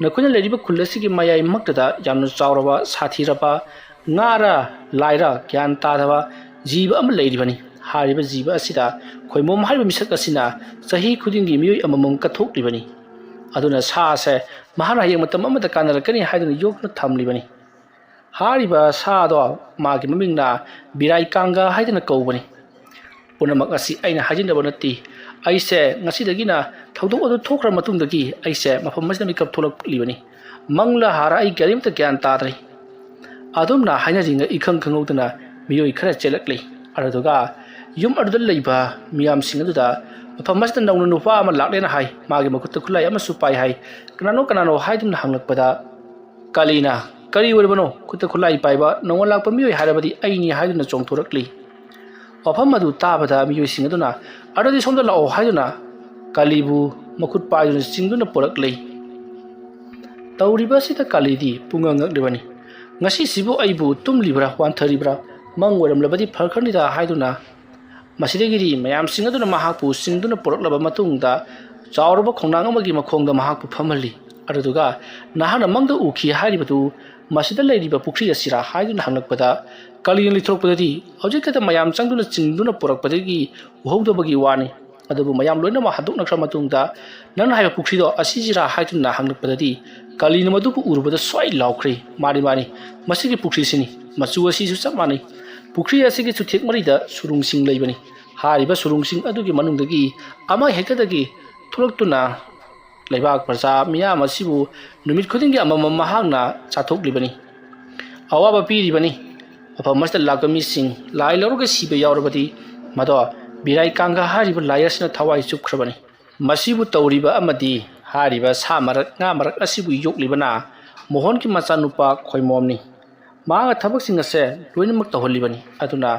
ꯅꯈꯣꯏꯅ ꯂꯩꯔꯤꯕ ꯈꯨꯜ ꯑꯁꯤꯒꯤ ꯃꯌꯥꯏꯃꯛꯇꯗ ꯌꯥꯝꯅ ꯆꯥꯎꯔꯕ, ꯁꯥꯊꯤꯔꯕ, ꯉꯥꯔ ꯂꯥꯏꯔ ꯒ꯭ꯌꯥꯟ ꯇꯥꯗꯕ ꯖꯤꯕ ꯑꯃ ꯂꯩꯔꯤꯕꯅꯤ꯫ ꯍꯥꯏꯔꯤꯕ ꯖꯤꯕ ꯑꯁꯤꯗ ꯈꯣꯏꯃꯣꯝ ꯍꯥꯏꯔꯤꯕ ꯃꯤꯁꯛ ꯑꯁꯤꯅ ꯆꯍꯤ ꯈꯨꯗꯤꯡꯒꯤ ꯃꯤꯑꯣꯏ ꯑꯃꯃꯝ ꯀꯠꯊꯣꯛꯂꯤꯕꯅꯤ꯫ ꯑꯗꯨꯅ ꯁꯥ ꯑꯁꯦ ꯃꯍꯥꯛꯅ ꯍꯌꯦꯡ ꯃꯇꯝ ꯑꯃꯗ ꯀꯥꯟꯅꯔꯛꯀꯅꯤ ꯍꯥꯏꯗꯨꯅ ꯌꯣꯛꯇꯨꯅ ꯊꯝꯂꯤꯕꯅꯤ꯫ ꯍꯥꯏꯔꯤꯕ ꯁꯥꯗꯣ ꯃꯥꯒꯤ ꯃꯃꯤꯡꯅ ꯕꯤꯔꯥꯏ ꯀꯥꯡꯒ ꯍꯥꯏꯗꯨꯅ ꯀꯧꯕꯅꯤ꯫ ꯄꯨꯝꯅꯃꯛ ꯑꯁꯤ ꯑꯩꯅ ꯍꯥꯏꯖꯤꯟꯅꯕ ꯅꯠꯇꯦ꯫ ꯑꯩꯁꯦ ꯉꯁꯤꯗꯒꯤꯅ ꯊꯧꯗꯣꯛ ꯑꯗꯨ ꯊꯣꯛꯈ꯭ꯔ ꯃꯇꯨꯡꯗꯒꯤ ꯑꯩꯁꯦ ꯃꯐꯝ ꯑꯁꯤꯗ ꯃꯤꯀꯞ ꯊꯣꯛꯂꯛꯂꯤꯕꯅꯤ꯫ ꯃꯪꯂ ꯍꯥꯔ ꯑꯩ ꯀꯔꯤꯝꯇ ꯒ꯭ꯌꯥꯟ ꯇꯥꯗ꯭ꯔꯦ꯫ ꯑꯗꯨꯝꯅ ꯍꯥꯏꯅꯔꯤꯉꯩ ꯏꯈꯪ ꯈꯪꯍꯧꯗꯅ ꯃꯤꯑꯣꯏ ꯈꯔ ꯆꯦꯜꯂꯛꯂꯤ꯫ ꯑꯗꯨꯗꯨꯒ ꯌꯨꯝ ꯑꯗꯨꯗ ꯂꯩꯕ ꯃꯤꯌꯥꯝꯁꯤꯡ ꯑꯗꯨꯗ ꯃꯐꯝ ꯑꯁꯤꯗ ꯅꯧꯅ ꯅꯨꯄꯥ ꯑꯃ ꯂꯥꯛꯂꯦꯅ ꯍꯥꯏ꯫ ꯃꯥꯒꯤ ꯃꯈꯨꯠꯇ ꯈꯨꯠꯂꯥꯏ ꯑꯃꯁꯨ ꯄꯥꯏ ꯍꯥꯏ꯫ "ꯀꯅꯥꯅꯣ, ꯀꯅꯥꯅꯣ?" ꯍꯥꯏꯗꯨꯅ ꯍꯪꯂꯛꯄꯗ, ꯀꯥꯂꯤꯅ, "ꯀꯔꯤ ꯑꯣꯏꯔꯕꯅꯣ? ꯈꯨꯠꯇ ꯈꯨꯠꯂꯥꯏ ꯄꯥꯏꯕ ꯅꯧꯅ ꯂꯥꯛꯄ ꯃꯤꯑꯣꯏ ꯍꯥꯏꯔꯕꯗꯤ ꯑꯩꯅꯤ" ꯍꯥꯏꯗꯨꯅ ꯆꯣꯡꯊꯣꯔꯛꯂꯤ꯫ ꯋꯥꯐꯝ ꯑꯗꯨ ꯇꯥꯕꯗ ꯃꯤꯑꯣꯏꯁꯤꯡ ꯑꯗꯨꯅ, "ꯑꯗꯨꯗꯤ ꯁꯣꯝꯗ ꯂꯥꯛꯑꯣ" ꯍꯥꯏꯗꯨꯅ ꯀꯥꯂꯤꯕꯨ ꯃꯈꯨꯠ ꯄꯥꯏꯗꯨꯅ ꯆꯤꯡꯗꯨꯅ ꯄꯨꯔꯛꯂꯤ꯫ ꯇꯧꯔꯤꯕ ꯑꯁꯤꯗ ꯀꯥꯂꯤꯗꯤ ꯄꯨꯡꯉꯛ ꯉꯛꯂꯤꯕꯅꯤ꯫ "ꯉꯁꯤꯁꯤꯕꯨ ꯑꯩꯕꯨ ꯇꯨꯝꯂꯤꯕ꯭ꯔꯥ ꯋꯥꯟꯊꯔꯤꯕ꯭ꯔꯥ? ꯃꯪ ꯑꯣꯏꯔꯝꯂꯕꯗꯤ ꯐꯈ꯭ꯔꯅꯤꯗ" ꯍꯥꯏꯗꯨꯅ ꯃꯁꯤꯗꯒꯤꯗꯤ ꯃꯌꯥꯝꯁꯤꯡ ꯑꯗꯨꯅ ꯃꯍꯥꯛꯄꯨ ꯆꯤꯡꯗꯨꯅ ꯄꯨꯔꯛꯂꯕ ꯃꯇꯨꯡꯗ ꯆꯥꯎꯔꯕ ꯈꯣꯡꯅꯥꯡ ꯑꯃꯒꯤ ꯃꯈꯣꯡꯗ ꯃꯍꯥꯛꯄꯨ ꯐꯝꯍꯜꯂꯤ꯫ ꯑꯗꯨꯗꯨꯒ "ꯅꯍꯥꯛꯅ ꯃꯪꯗ ꯎꯈꯤ ꯍꯥꯏꯔꯤꯕꯗꯨ ꯃꯁꯤꯗ ꯂꯩꯔꯤꯕ ꯄꯨꯈ꯭ꯔꯤ ꯑꯁꯤꯔꯥ?" ꯍꯥꯏꯗꯨꯅ ꯍꯪꯂꯛꯄꯗ, ꯀꯥꯂꯤꯅ ꯂꯤꯊꯣꯔꯛꯄꯗꯗꯤ ꯍꯧꯖꯤꯛꯈꯛꯇ ꯃꯌꯥꯝ ꯆꯪꯗꯨꯅ ꯆꯤꯡꯗꯨꯅ ꯄꯨꯔꯛꯄꯗꯒꯤ ꯎꯍꯧꯗꯕꯒꯤ ꯋꯥꯅꯤ꯫ ꯑꯗꯨꯕꯨ ꯃꯌꯥꯝ ꯂꯣꯏꯅꯃꯛ ꯍꯟꯗꯣꯛꯅꯈ꯭ꯔ ꯃꯇꯨꯡꯗ, "ꯅꯪꯅ ꯍꯥꯏꯕ ꯄꯨꯈ꯭ꯔꯤꯗꯣ ꯑꯁꯤꯁꯤꯔꯥ?" ꯍꯥꯏꯗꯨꯅ ꯍꯪꯂꯛꯄꯗꯗꯤ, ꯀꯥꯂꯤꯅ ꯃꯗꯨꯕꯨ ꯎꯔꯨꯕꯗ ꯁ꯭ꯋꯥꯏ ꯂꯥꯎꯈ꯭ꯔꯦ꯫ "ꯃꯥꯅꯤ, ꯃꯥꯅꯤ, ꯃꯁꯤꯒꯤ ꯄꯨꯈ꯭ꯔꯤꯁꯤꯅꯤ꯫ ꯃꯆꯨ ꯑꯁꯤꯁꯨ ꯆꯞ ꯃꯥꯟꯅꯩ꯫ ꯄꯨꯈ꯭ꯔꯤ ꯑꯁꯤꯒꯤ ꯆꯨꯊꯦꯛ ꯃꯔꯤꯗ ꯁꯨꯔꯨꯡꯁꯤꯡ ꯂꯩꯕꯅꯤ꯫ ꯍꯥꯏꯔꯤꯕ ꯁꯨꯔꯨꯡꯁꯤꯡ ꯑꯗꯨꯒꯤ ꯃꯅꯨꯡꯗꯒꯤ ꯑꯃ ꯍꯦꯛꯇꯗꯒꯤ ꯊꯣꯛꯂꯛꯇꯨꯅ ꯂꯩꯕꯥꯛ ꯄ꯭ꯔꯖꯥ ꯃꯤꯌꯥꯝ ꯑꯁꯤꯕꯨ ꯅꯨꯃꯤꯠ ꯈꯨꯗꯤꯡꯒꯤ ꯑꯃꯃꯝ ꯃꯍꯥꯛꯅ ꯆꯥꯊꯣꯛꯂꯤꯕꯅꯤ, ꯑꯋꯥꯕ ꯄꯤꯔꯤꯕꯅꯤ꯫ ꯃꯐꯝ ꯑꯁꯤꯗ ꯂꯥꯛꯄ ꯃꯤꯁꯤꯡ, ꯂꯥꯏ ꯂꯧꯔꯒ ꯁꯤꯕ ꯌꯥꯎꯔꯕꯗꯤ, ꯃꯗꯣ ꯕꯤꯔꯥꯏ ꯀꯥꯡꯒ ꯍꯥꯏꯔꯤꯕ ꯂꯥꯏ ꯑꯁꯤꯅ ꯊꯋꯥꯏ ꯆꯨꯞꯈ꯭ꯔꯕꯅꯤ꯫ ꯃꯁꯤꯕꯨ ꯇꯧꯔꯤꯕ ꯑꯃꯗꯤ ꯍꯥꯏꯔꯤꯕ ꯁꯥ ꯃꯔꯛ, ꯉꯥ ꯃꯔꯛ ꯑꯁꯤꯕꯨ ꯌꯣꯛꯂꯤꯕꯅ ꯃꯣꯍꯣꯟꯒꯤ ꯃꯆꯥꯅꯨꯄꯥ ꯈꯣꯏꯃꯣꯝꯅꯤ꯫ ꯃꯍꯥꯛꯅ ꯊꯕꯛꯁꯤꯡ ꯑꯁꯦ ꯂꯣꯏꯅꯃꯛ ꯇꯧꯍꯜꯂꯤꯕꯅꯤ꯫ ꯑꯗꯨꯅ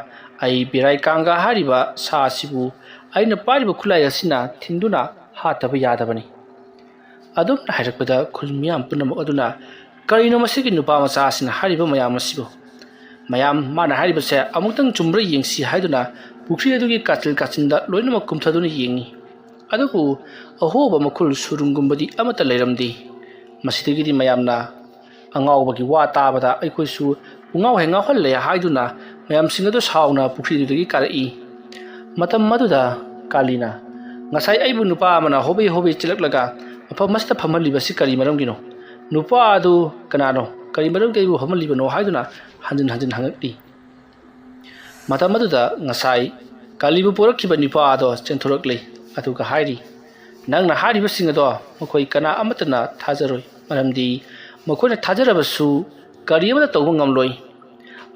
ꯑꯩ ꯕꯤꯔꯥꯏ ꯀꯥꯡꯒ ꯍꯥꯏꯔꯤꯕ ꯁꯥ ꯑꯁꯤꯕꯨ ꯑꯩꯅ ꯄꯥꯏꯔꯤꯕ ꯈꯨꯠꯂꯥꯏ ꯑꯁꯤꯅ ꯊꯤꯟꯗꯨꯅ ꯍꯥꯠꯇꯕ ꯌꯥꯗꯕꯅꯤ꯫" ꯑꯗꯨꯝꯅ ꯍꯥꯏꯔꯛꯄꯗ ꯈꯨꯜ ꯃꯤꯌꯥꯝ ꯄꯨꯝꯅꯃꯛ ꯑꯗꯨꯅ, "ꯀꯔꯤꯅꯣ ꯃꯁꯤꯒꯤ ꯅꯨꯄꯥ ꯃꯆꯥ ꯑꯁꯤꯅ ꯍꯥꯏꯔꯤꯕ ꯃꯌꯥꯝ ꯑꯁꯤꯕꯨ? ꯃꯌꯥꯝ, ꯃꯥꯅ ꯍꯥꯏꯔꯤꯕꯁꯦ ꯑꯃꯨꯛꯇꯪ ꯆꯨꯝꯕ꯭ꯔꯥ ꯌꯦꯡꯁꯤ ꯍꯥꯏꯗꯨꯅ ꯄꯨꯈ꯭ꯔꯤ ꯑꯗꯨꯒꯤ ꯀꯥꯆꯤꯟ ꯀꯥꯆꯤꯟꯗ ꯂꯣꯏꯅꯃꯛ ꯀꯨꯝꯊꯗꯨꯅ ꯌꯦꯡꯉꯤ꯫ ꯑꯗꯨꯕꯨ ꯑꯍꯣꯕ ꯃꯈꯨꯜ ꯁꯨꯔꯨꯡꯒꯨꯝꯕꯗꯤ ꯑꯃꯠꯇ ꯂꯩꯔꯝꯗꯦ꯫ ꯃꯁꯤꯗꯒꯤꯗꯤ ꯃꯌꯥꯝꯅ ꯑꯉꯥꯎꯕꯒꯤ ꯋꯥ ꯇꯥꯕꯗ ꯑꯩꯈꯣꯏꯁꯨ ꯄꯨꯡꯉꯥꯎ ꯍꯦꯛ ꯉꯥꯎꯍꯜꯂꯦ ꯍꯥꯏꯗꯨꯅ ꯃꯌꯥꯝꯁꯤꯡ ꯑꯗꯨ ꯁꯥꯎꯅ ꯄꯨꯈ꯭ꯔꯤ ꯑꯗꯨꯗꯒꯤ ꯀꯥꯔꯛꯏ꯫ ꯃꯇꯝ ꯑꯗꯨꯗ ꯀꯥꯂꯤꯅ, "ꯉꯁꯥꯏ ꯑꯩꯕꯨ ꯅꯨꯄꯥ ꯑꯃꯅ ꯍꯣꯕꯦ ꯍꯣꯕꯦ ꯆꯦꯜꯂꯛꯂꯒ ꯃꯐꯝ ꯑꯁꯤꯗ ꯐꯝꯍꯜꯂꯤꯕꯁꯤ ꯀꯔꯤ ꯃꯔꯝꯒꯤꯅꯣ? ꯅꯨꯄꯥ ꯑꯗꯨ ꯀꯅꯥꯅꯣ? ꯀꯔꯤ ꯃꯔꯝꯒꯤ ꯑꯩꯕꯨ ꯐꯝꯍꯜꯂꯤꯕꯅꯣ?" ꯍꯥꯏꯗꯨꯅ ꯍꯟꯖꯤꯟ ꯍꯟꯖꯤꯟ ꯍꯪꯉꯛꯂꯤ꯫ ꯃꯇꯝ ꯑꯗꯨꯗ ꯉꯁꯥꯏ ꯀꯥꯂꯤꯕꯨ ꯄꯣꯔꯛꯈꯤꯕ ꯅꯨꯄꯥ ꯑꯗꯣ ꯆꯦꯟꯊꯣꯔꯛꯂꯦ꯫ ꯑꯗꯨꯒ ꯍꯥꯏꯔꯤ, "ꯅꯪꯅ ꯍꯥꯏꯔꯤꯕꯁꯤꯡ ꯑꯗꯣ ꯃꯈꯣꯏ ꯀꯅꯥ ꯑꯃꯠꯇꯅ ꯊꯥꯖꯔꯣꯏ, ꯃꯔꯝꯗꯤ ꯃꯈꯣꯏꯅ ꯊꯥꯖꯔꯕꯁꯨ ꯀꯔꯤ ꯑꯃꯠꯇ ꯇꯧꯕ ꯉꯝꯂꯣꯏ꯫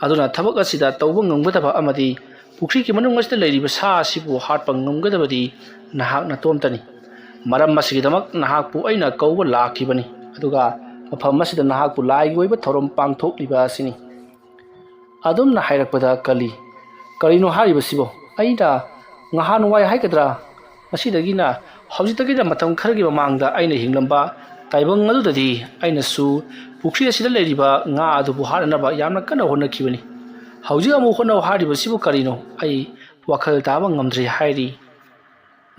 ꯑꯗꯨꯅ ꯊꯕꯛ ꯑꯁꯤꯗ ꯇꯧꯕ ꯉꯝꯒꯗꯕ ꯑꯃꯗꯤ ꯄꯨꯈ꯭ꯔꯤꯒꯤ ꯃꯅꯨꯡ ꯑꯁꯤꯗ ꯂꯩꯔꯤꯕ ꯁꯥ ꯑꯁꯤꯕꯨ ꯍꯥꯠꯄ ꯉꯝꯒꯗꯕꯗꯤ ꯅꯍꯥꯛ ꯅꯇꯣꯝꯇꯅꯤ꯫ ꯃꯔꯝ ꯑꯁꯤꯒꯤꯗꯃꯛ ꯅꯍꯥꯛꯄꯨ ꯑꯩꯅ ꯀꯧꯕ ꯂꯥꯛꯈꯤꯕꯅꯤ, ꯑꯗꯨꯒ ꯃꯐꯝ ꯑꯁꯤꯗ ꯅꯍꯥꯛꯄꯨ ꯂꯥꯏꯒꯤ ꯑꯣꯏꯕ ꯊꯧꯔꯝ ꯄꯥꯡꯊꯣꯛꯂꯤꯕ ꯑꯁꯤꯅꯤ꯫" ꯑꯗꯨꯝꯅ ꯍꯥꯏꯔꯛꯄꯗ ꯀꯂꯤ, "ꯀꯔꯤꯅꯣ ꯍꯥꯏꯔꯤꯕꯁꯤꯕꯣ? ꯑꯩꯅ ꯉꯍꯥꯟꯋꯥꯏ ꯍꯥꯏꯒꯗ꯭ꯔꯥ, ꯉꯁꯤꯗꯒꯤꯅ, ꯍꯧꯖꯤꯛꯇꯒꯤꯅ ꯃꯇꯝ ꯈꯔꯒꯤ ꯃꯃꯥꯡꯗ ꯑꯩꯅ ꯍꯤꯡꯂꯝꯕ ꯇꯥꯏꯕꯪ ꯑꯗꯨꯗꯗꯤ ꯑꯩꯅꯁꯨ ꯄꯨꯈ꯭ꯔꯤ ꯑꯁꯤꯗ ꯂꯩꯔꯤꯕ ꯉꯥ ꯑꯗꯨꯕꯨ ꯍꯥꯠꯅꯅꯕ ꯌꯥꯝꯅ ꯀꯟꯅ ꯍꯣꯠꯅꯈꯤꯕꯅꯤ꯫ ꯍꯧꯖꯤꯛ ꯑꯃꯨꯛ ꯍꯣꯠꯅꯧ ꯍꯥꯏꯔꯤꯕꯁꯤꯕꯨ ꯀꯔꯤꯅꯣ? ꯑꯩ ꯋꯥꯈꯜ ꯇꯥꯕ ꯉꯝꯗ꯭ꯔꯦ" ꯍꯥꯏꯔꯤ꯫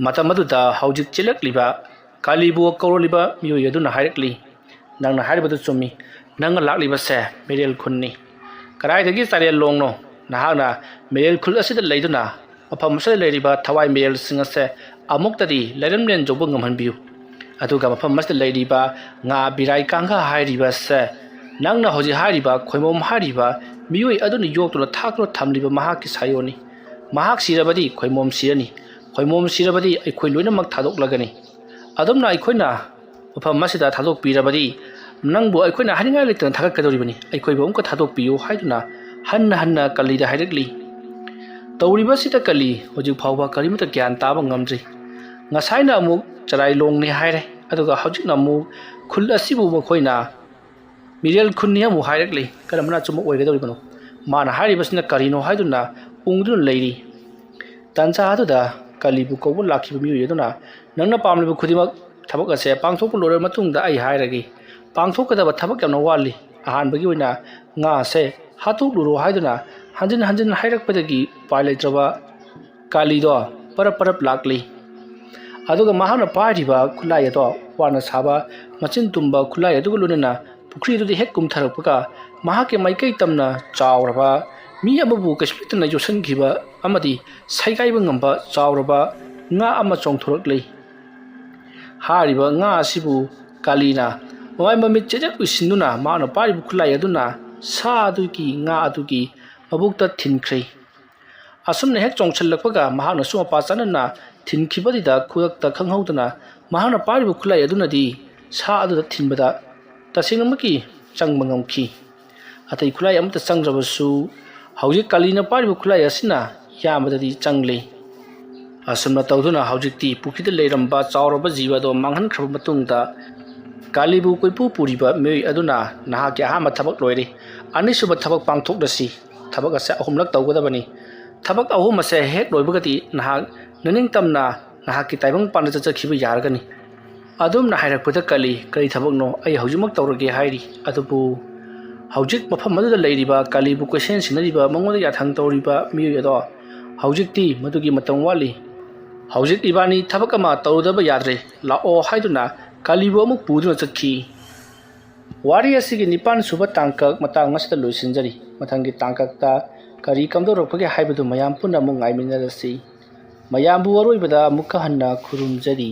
ꯃꯇꯝ ꯑꯗꯨꯗ ꯍꯧꯖꯤꯛ ꯆꯦꯜꯂꯛꯂꯤꯕ ꯀꯥꯂꯤꯕꯨ ꯀꯧꯔꯛꯂꯤꯕ ꯃꯤꯑꯣꯏ ꯑꯗꯨꯅ ꯍꯥꯏꯔꯛꯂꯤ, "ꯅꯪꯅ ꯍꯥꯏꯔꯤꯕꯗꯨ ꯆꯨꯝꯃꯤ꯫ ꯅꯪꯅ ꯂꯥꯛꯂꯤꯕꯁꯦ ꯃꯤꯔꯦꯜ ꯈꯨꯟꯅꯤ꯫ ꯀꯗꯥꯏꯗꯒꯤ ꯆꯥꯔꯦꯜ ꯂꯣꯡꯅꯣ? ꯅꯍꯥꯛꯅ ꯃꯤꯔꯦꯜ ꯈꯨꯜ ꯑꯁꯤꯗ ꯂꯩꯗꯨꯅ ꯃꯐꯝ ꯑꯁꯤꯗ ꯂꯩꯔꯤꯕ ꯊꯋꯥꯏ ꯃꯤꯔꯦꯜꯁꯤꯡ ꯑꯁꯦ ꯑꯃꯨꯛꯇꯗꯤ ꯂꯩꯔꯝꯂꯦꯟ ꯌꯧꯕ ꯉꯝꯍꯟꯕꯤꯌꯨ꯫ ꯑꯗꯨꯒ ꯃꯐꯝ ꯑꯁꯤꯗ ꯂꯩꯔꯤꯕ ꯉꯥ ꯕꯤꯔꯥꯏ ꯀꯥꯡꯒ ꯍꯥꯏꯔꯤꯕꯁꯦ, ꯅꯪꯅ ꯍꯧꯖꯤꯛ ꯍꯥꯏꯔꯤꯕ ꯈꯣꯏꯃꯣꯝ ꯍꯥꯏꯔꯤꯕ ꯃꯤꯑꯣꯏ ꯑꯗꯨꯅ ꯌꯣꯛꯇꯨꯅ ꯊꯥꯛꯇꯨꯅ ꯊꯝꯂꯤꯕ ꯃꯍꯥꯛꯀꯤ ꯁꯥꯌꯣꯟꯅꯤ꯫ ꯃꯍꯥꯛ ꯁꯤꯔꯕꯗꯤ ꯈꯣꯏꯃꯣꯝ ꯁꯤꯔꯅꯤ, ꯈꯣꯏꯃꯣꯝ ꯁꯤꯔꯕꯗꯤ ꯑꯩꯈꯣꯏ ꯂꯣꯏꯅꯃꯛ ꯊꯥꯗꯣꯛꯂꯒꯅꯤ꯫ ꯑꯗꯨꯝꯅ ꯑꯩꯈꯣꯏꯅ ꯃꯐꯝ ꯑꯁꯤꯗ ꯊꯥꯗꯣꯛꯄꯤꯔꯕꯗꯤ ꯅꯪꯕꯨ ꯑꯩꯈꯣꯏꯅ ꯍꯥꯏꯅꯤꯡꯉꯥꯏ ꯂꯩꯇꯅ ꯊꯥꯒꯠꯀꯗꯧꯔꯤꯕꯅꯤ꯫ ꯑꯩꯈꯣꯏꯕꯨ ꯑꯃꯨꯛꯀ ꯊꯥꯗꯣꯛꯄꯤꯌꯨ" ꯍꯥꯏꯗꯨꯅ ꯍꯟꯅ ꯍꯟꯅ ꯀꯂꯤꯗ ꯍꯥꯏꯔꯛꯂꯤ꯫ ꯇꯧꯔꯤꯕꯁꯤꯗ ꯀꯂꯤ ꯍꯧꯖꯤꯛ ꯐꯥꯎꯕ ꯀꯔꯤꯃꯠꯇ ꯒ꯭ꯌꯥꯟ ꯇꯥꯕ ꯉꯝꯗ꯭ꯔꯤ꯫ ꯉꯁꯥꯏꯅ ꯑꯃꯨꯛ ꯆꯔꯥꯏꯂꯣꯡꯅꯤ ꯍꯥꯏꯔꯦ, ꯑꯗꯨꯒ ꯍꯧꯖꯤꯛꯅ ꯑꯃꯨꯛ ꯈꯨꯜ ꯑꯁꯤꯕꯨ ꯃꯈꯣꯏꯅ ꯃꯤꯔꯦꯜ ꯈꯨꯟꯅꯤ ꯑꯃꯨꯛ ꯍꯥꯏꯔꯛꯂꯤ꯫ ꯀꯔꯝꯕꯅ ꯑꯆꯨꯝꯕ ꯑꯣꯏꯒꯗꯧꯔꯤꯕꯅꯣ? ꯃꯥꯅ ꯍꯥꯏꯔꯤꯕꯁꯤꯅ ꯀꯔꯤꯅꯣ ꯍꯥꯏꯗꯨꯅ ꯎꯪꯗꯨꯅ ꯂꯩꯔꯤ꯫ ꯇꯥꯟꯖꯥ ꯑꯗꯨꯗ ꯀꯂꯤꯕꯨ ꯀꯧꯕ ꯂꯥꯛꯈꯤꯕ ꯃꯤꯑꯣꯏ ꯑꯗꯨꯅ, "ꯅꯪꯅ ꯄꯥꯝꯂꯤꯕ ꯈꯨꯗꯤꯡꯃꯛ ꯊꯕꯛ ꯑꯁꯦ ꯄꯥꯡꯊꯣꯛꯄ ꯂꯣꯏꯔꯕ ꯃꯇꯨꯡꯗ ꯑꯩ ꯍꯥꯏꯔꯒꯦ꯫ ꯄꯥꯡꯊꯣꯛꯀꯗꯕ ꯊꯕꯛ ꯌꯥꯝꯅ ꯋꯥꯠꯂꯤ꯫ ꯑꯍꯥꯟꯕꯒꯤ ꯑꯣꯏꯅ ꯉꯥ ꯑꯁꯦ ꯍꯥꯠꯇꯣꯛꯂꯨꯔꯣ ꯍꯥꯏꯗꯨꯅ ꯍꯟꯖꯤꯟ ꯍꯟꯖꯤꯟ ꯍꯥꯏꯔꯛꯄꯗꯒꯤ ꯎꯄꯥꯏ ꯂꯩꯇ꯭ꯔꯕ ꯀꯥꯂꯤꯗꯣ ꯄꯔꯞ ꯄꯔꯞ ꯂꯥꯛꯂꯤ꯫ ꯑꯗꯨꯒ ꯃꯍꯥꯛꯅ ꯄꯥꯏꯔꯤꯕ ꯈꯨꯠꯂꯥꯏ ꯑꯗꯣ ꯋꯥꯅ ꯁꯥꯕ ꯃꯆꯤꯟ ꯇꯨꯝꯕ ꯈꯨꯠꯂꯥꯏ ꯑꯗꯨꯒ ꯂꯣꯏꯅꯅ ꯄꯨꯈ꯭ꯔꯤ ꯑꯗꯨꯗ ꯍꯦꯛ ꯀꯨꯝꯊꯔꯛꯄꯒ ꯃꯍꯥꯛꯀꯤ ꯃꯥꯏꯀꯩ ꯇꯝꯅ ꯆꯥꯎꯔꯕ ꯃꯤ ꯑꯃꯕꯨ ꯀꯩꯁꯨ ꯂꯩꯇꯅ ꯌꯣꯠꯁꯤꯟꯈꯤꯕ ꯑꯃꯗꯤ ꯁꯩꯒꯥꯏꯕ ꯉꯝꯕ ꯆꯥꯎꯔꯕ ꯉꯥ ꯑꯃ ꯆꯣꯡꯊꯣꯔꯛꯂꯤ꯫ ꯍꯥꯏꯔꯤꯕ ꯉꯥ ꯑꯁꯤꯕꯨ ꯀꯥꯂꯤꯅ ꯃꯃꯥꯏ ꯃꯃꯤꯠ ꯆꯦꯖꯠ ꯎꯏꯁꯤꯟꯗꯨꯅ ꯃꯍꯥꯛꯅ ꯄꯥꯏꯔꯤꯕ ꯈꯨꯠꯂꯥꯏ ꯑꯗꯨꯅ ꯁꯥ ꯑꯗꯨꯒꯤ ꯉꯥ ꯑꯗꯨꯒꯤ ꯃꯕꯨꯛꯇ ꯊꯤꯟꯈ꯭ꯔꯦ꯫ ꯑꯁꯨꯝꯅ ꯍꯦꯛ ꯆꯣꯡꯁꯤꯜꯂꯛꯄꯒ ꯃꯍꯥꯛꯅꯁꯨ ꯃꯄꯥ ꯆꯥꯅꯅ ꯊꯤꯟꯈꯤꯕꯗꯨꯗ ꯈꯨꯗꯛꯇ ꯈꯪꯍꯧꯗꯅ ꯃꯍꯥꯛꯅ ꯄꯥꯏꯔꯤꯕ ꯈꯨꯠꯂꯥꯏ ꯑꯗꯨꯅꯗꯤ ꯁꯥ ꯑꯗꯨꯗ ꯊꯤꯟꯕꯗ ꯇꯁꯦꯡꯅꯃꯛꯀꯤ ꯆꯪꯕ ꯉꯝꯈꯤ꯫ ꯑꯇꯩ ꯈꯨꯠꯂꯥꯏ ꯑꯃꯠꯇ ꯆꯪꯗ꯭ꯔꯕꯁꯨ ꯍꯧꯖꯤꯛ ꯀꯥꯂꯤꯅ ꯄꯥꯏꯔꯤꯕ ꯈꯨꯠꯂꯥꯏ ꯑꯁꯤꯅ ꯌꯥꯝꯕꯗꯗꯤ ꯆꯪꯂꯦ꯫ ꯑꯁꯨꯝꯅ ꯇꯧꯗꯨꯅ ꯍꯧꯖꯤꯛꯇꯤ ꯄꯨꯈ꯭ꯔꯤꯗ ꯂꯩꯔꯝꯕ ꯆꯥꯎꯔꯕ ꯖꯤꯕ ꯑꯗꯣ ꯃꯥꯡꯍꯟꯈ꯭ꯔꯕ ꯃꯇꯨꯡꯗ ꯀꯥꯂꯤꯕꯨ ꯀꯣꯏꯄꯨ ꯄꯨꯔꯤꯕ ꯃꯤꯑꯣꯏ ꯑꯗꯨꯅ ꯅꯍꯥꯛꯀꯤ ꯑꯍꯥꯟꯕ ꯊꯕꯛ ꯂꯣꯏꯔꯦ, ꯑꯅꯤꯁꯨꯕ ꯊꯕꯛ ꯄꯥꯡꯊꯣꯛꯂꯁꯤ꯫ ꯊꯕꯛ ꯑꯁꯦ ꯑꯍꯨꯝꯂꯛ ꯇꯧꯒꯗꯕꯅꯤ꯫ ꯊꯕꯛ ꯑꯍꯨꯝ ꯑꯁꯦ ꯍꯦꯛ ꯂꯣꯏꯕꯒꯗꯤ ꯅꯍꯥꯛ ꯅꯅꯤꯡꯇꯝꯅ ꯅꯍꯥꯛꯀꯤ ꯇꯥꯏꯕꯪ ꯄꯥꯟꯗ ꯆꯠꯆꯈꯤꯕ ꯌꯥꯔꯒꯅꯤ꯫ ꯑꯗꯨꯝꯅ ꯍꯥꯏꯔꯛꯄꯗ ꯀꯥꯂꯤ ꯀꯔꯤ ꯊꯕꯛꯅꯣ ꯑꯩ ꯍꯧꯖꯤꯛꯃꯛ ꯇꯧꯔꯒꯦ ꯍꯥꯏꯔꯤ꯫ ꯑꯗꯨꯕꯨ ꯍꯧꯖꯤꯛ ꯃꯐꯝ ꯑꯗꯨꯗ ꯂꯩꯔꯤꯕ ꯀꯥꯂꯤꯕꯨ ꯀꯣꯏꯁꯦꯟ ꯁꯤꯟꯅꯔꯤꯕ ꯃꯉꯣꯟꯗ ꯌꯥꯊꯪ ꯇꯧꯔꯤꯕ ꯃꯤꯑꯣꯏ ꯑꯗꯣ ꯍꯧꯖꯤꯛꯇꯤ ꯃꯗꯨꯒꯤ ꯃꯇꯝ ꯋꯥꯠꯂꯤ꯫ ꯍꯧꯖꯤꯛ ꯏꯕꯥꯅꯤ ꯊꯕꯛ ꯑꯃ ꯇꯧꯔꯨꯗꯕ ꯌꯥꯗ꯭ꯔꯦ, ꯂꯥꯛꯑꯣ ꯍꯥꯏꯗꯨꯅ ꯀꯥꯂꯤꯕꯨ ꯑꯃꯨꯛ ꯄꯨꯗꯨꯅ ꯆꯠꯈꯤ꯫ ꯋꯥꯔꯤ ꯑꯁꯤꯒꯤ ꯅꯤꯄꯥꯟ ꯁꯨꯕ ꯇꯥꯡꯀꯛ ꯃꯇꯥꯡ ꯑꯁꯤꯗ ꯂꯣꯏꯁꯤꯟꯖꯔꯤ꯫ ꯃꯊꯪꯒꯤ ꯇꯥꯡꯀꯛꯇ ꯀꯔꯤ ꯀꯝꯗꯧꯔꯛꯄꯒꯦ ꯍꯥꯏꯕꯗꯨ ꯃꯌꯥꯝ ꯄꯨꯟꯅ ꯑꯃꯨꯛ ꯉꯥꯏꯃꯤꯟꯅꯔꯁꯤ꯫ ꯃꯌꯥꯝꯕꯨ ꯑꯔꯣꯏꯕꯗ ꯑꯃꯨꯛꯀ ꯍꯟꯅ ꯈꯨꯔꯨꯝꯖꯔꯤ꯫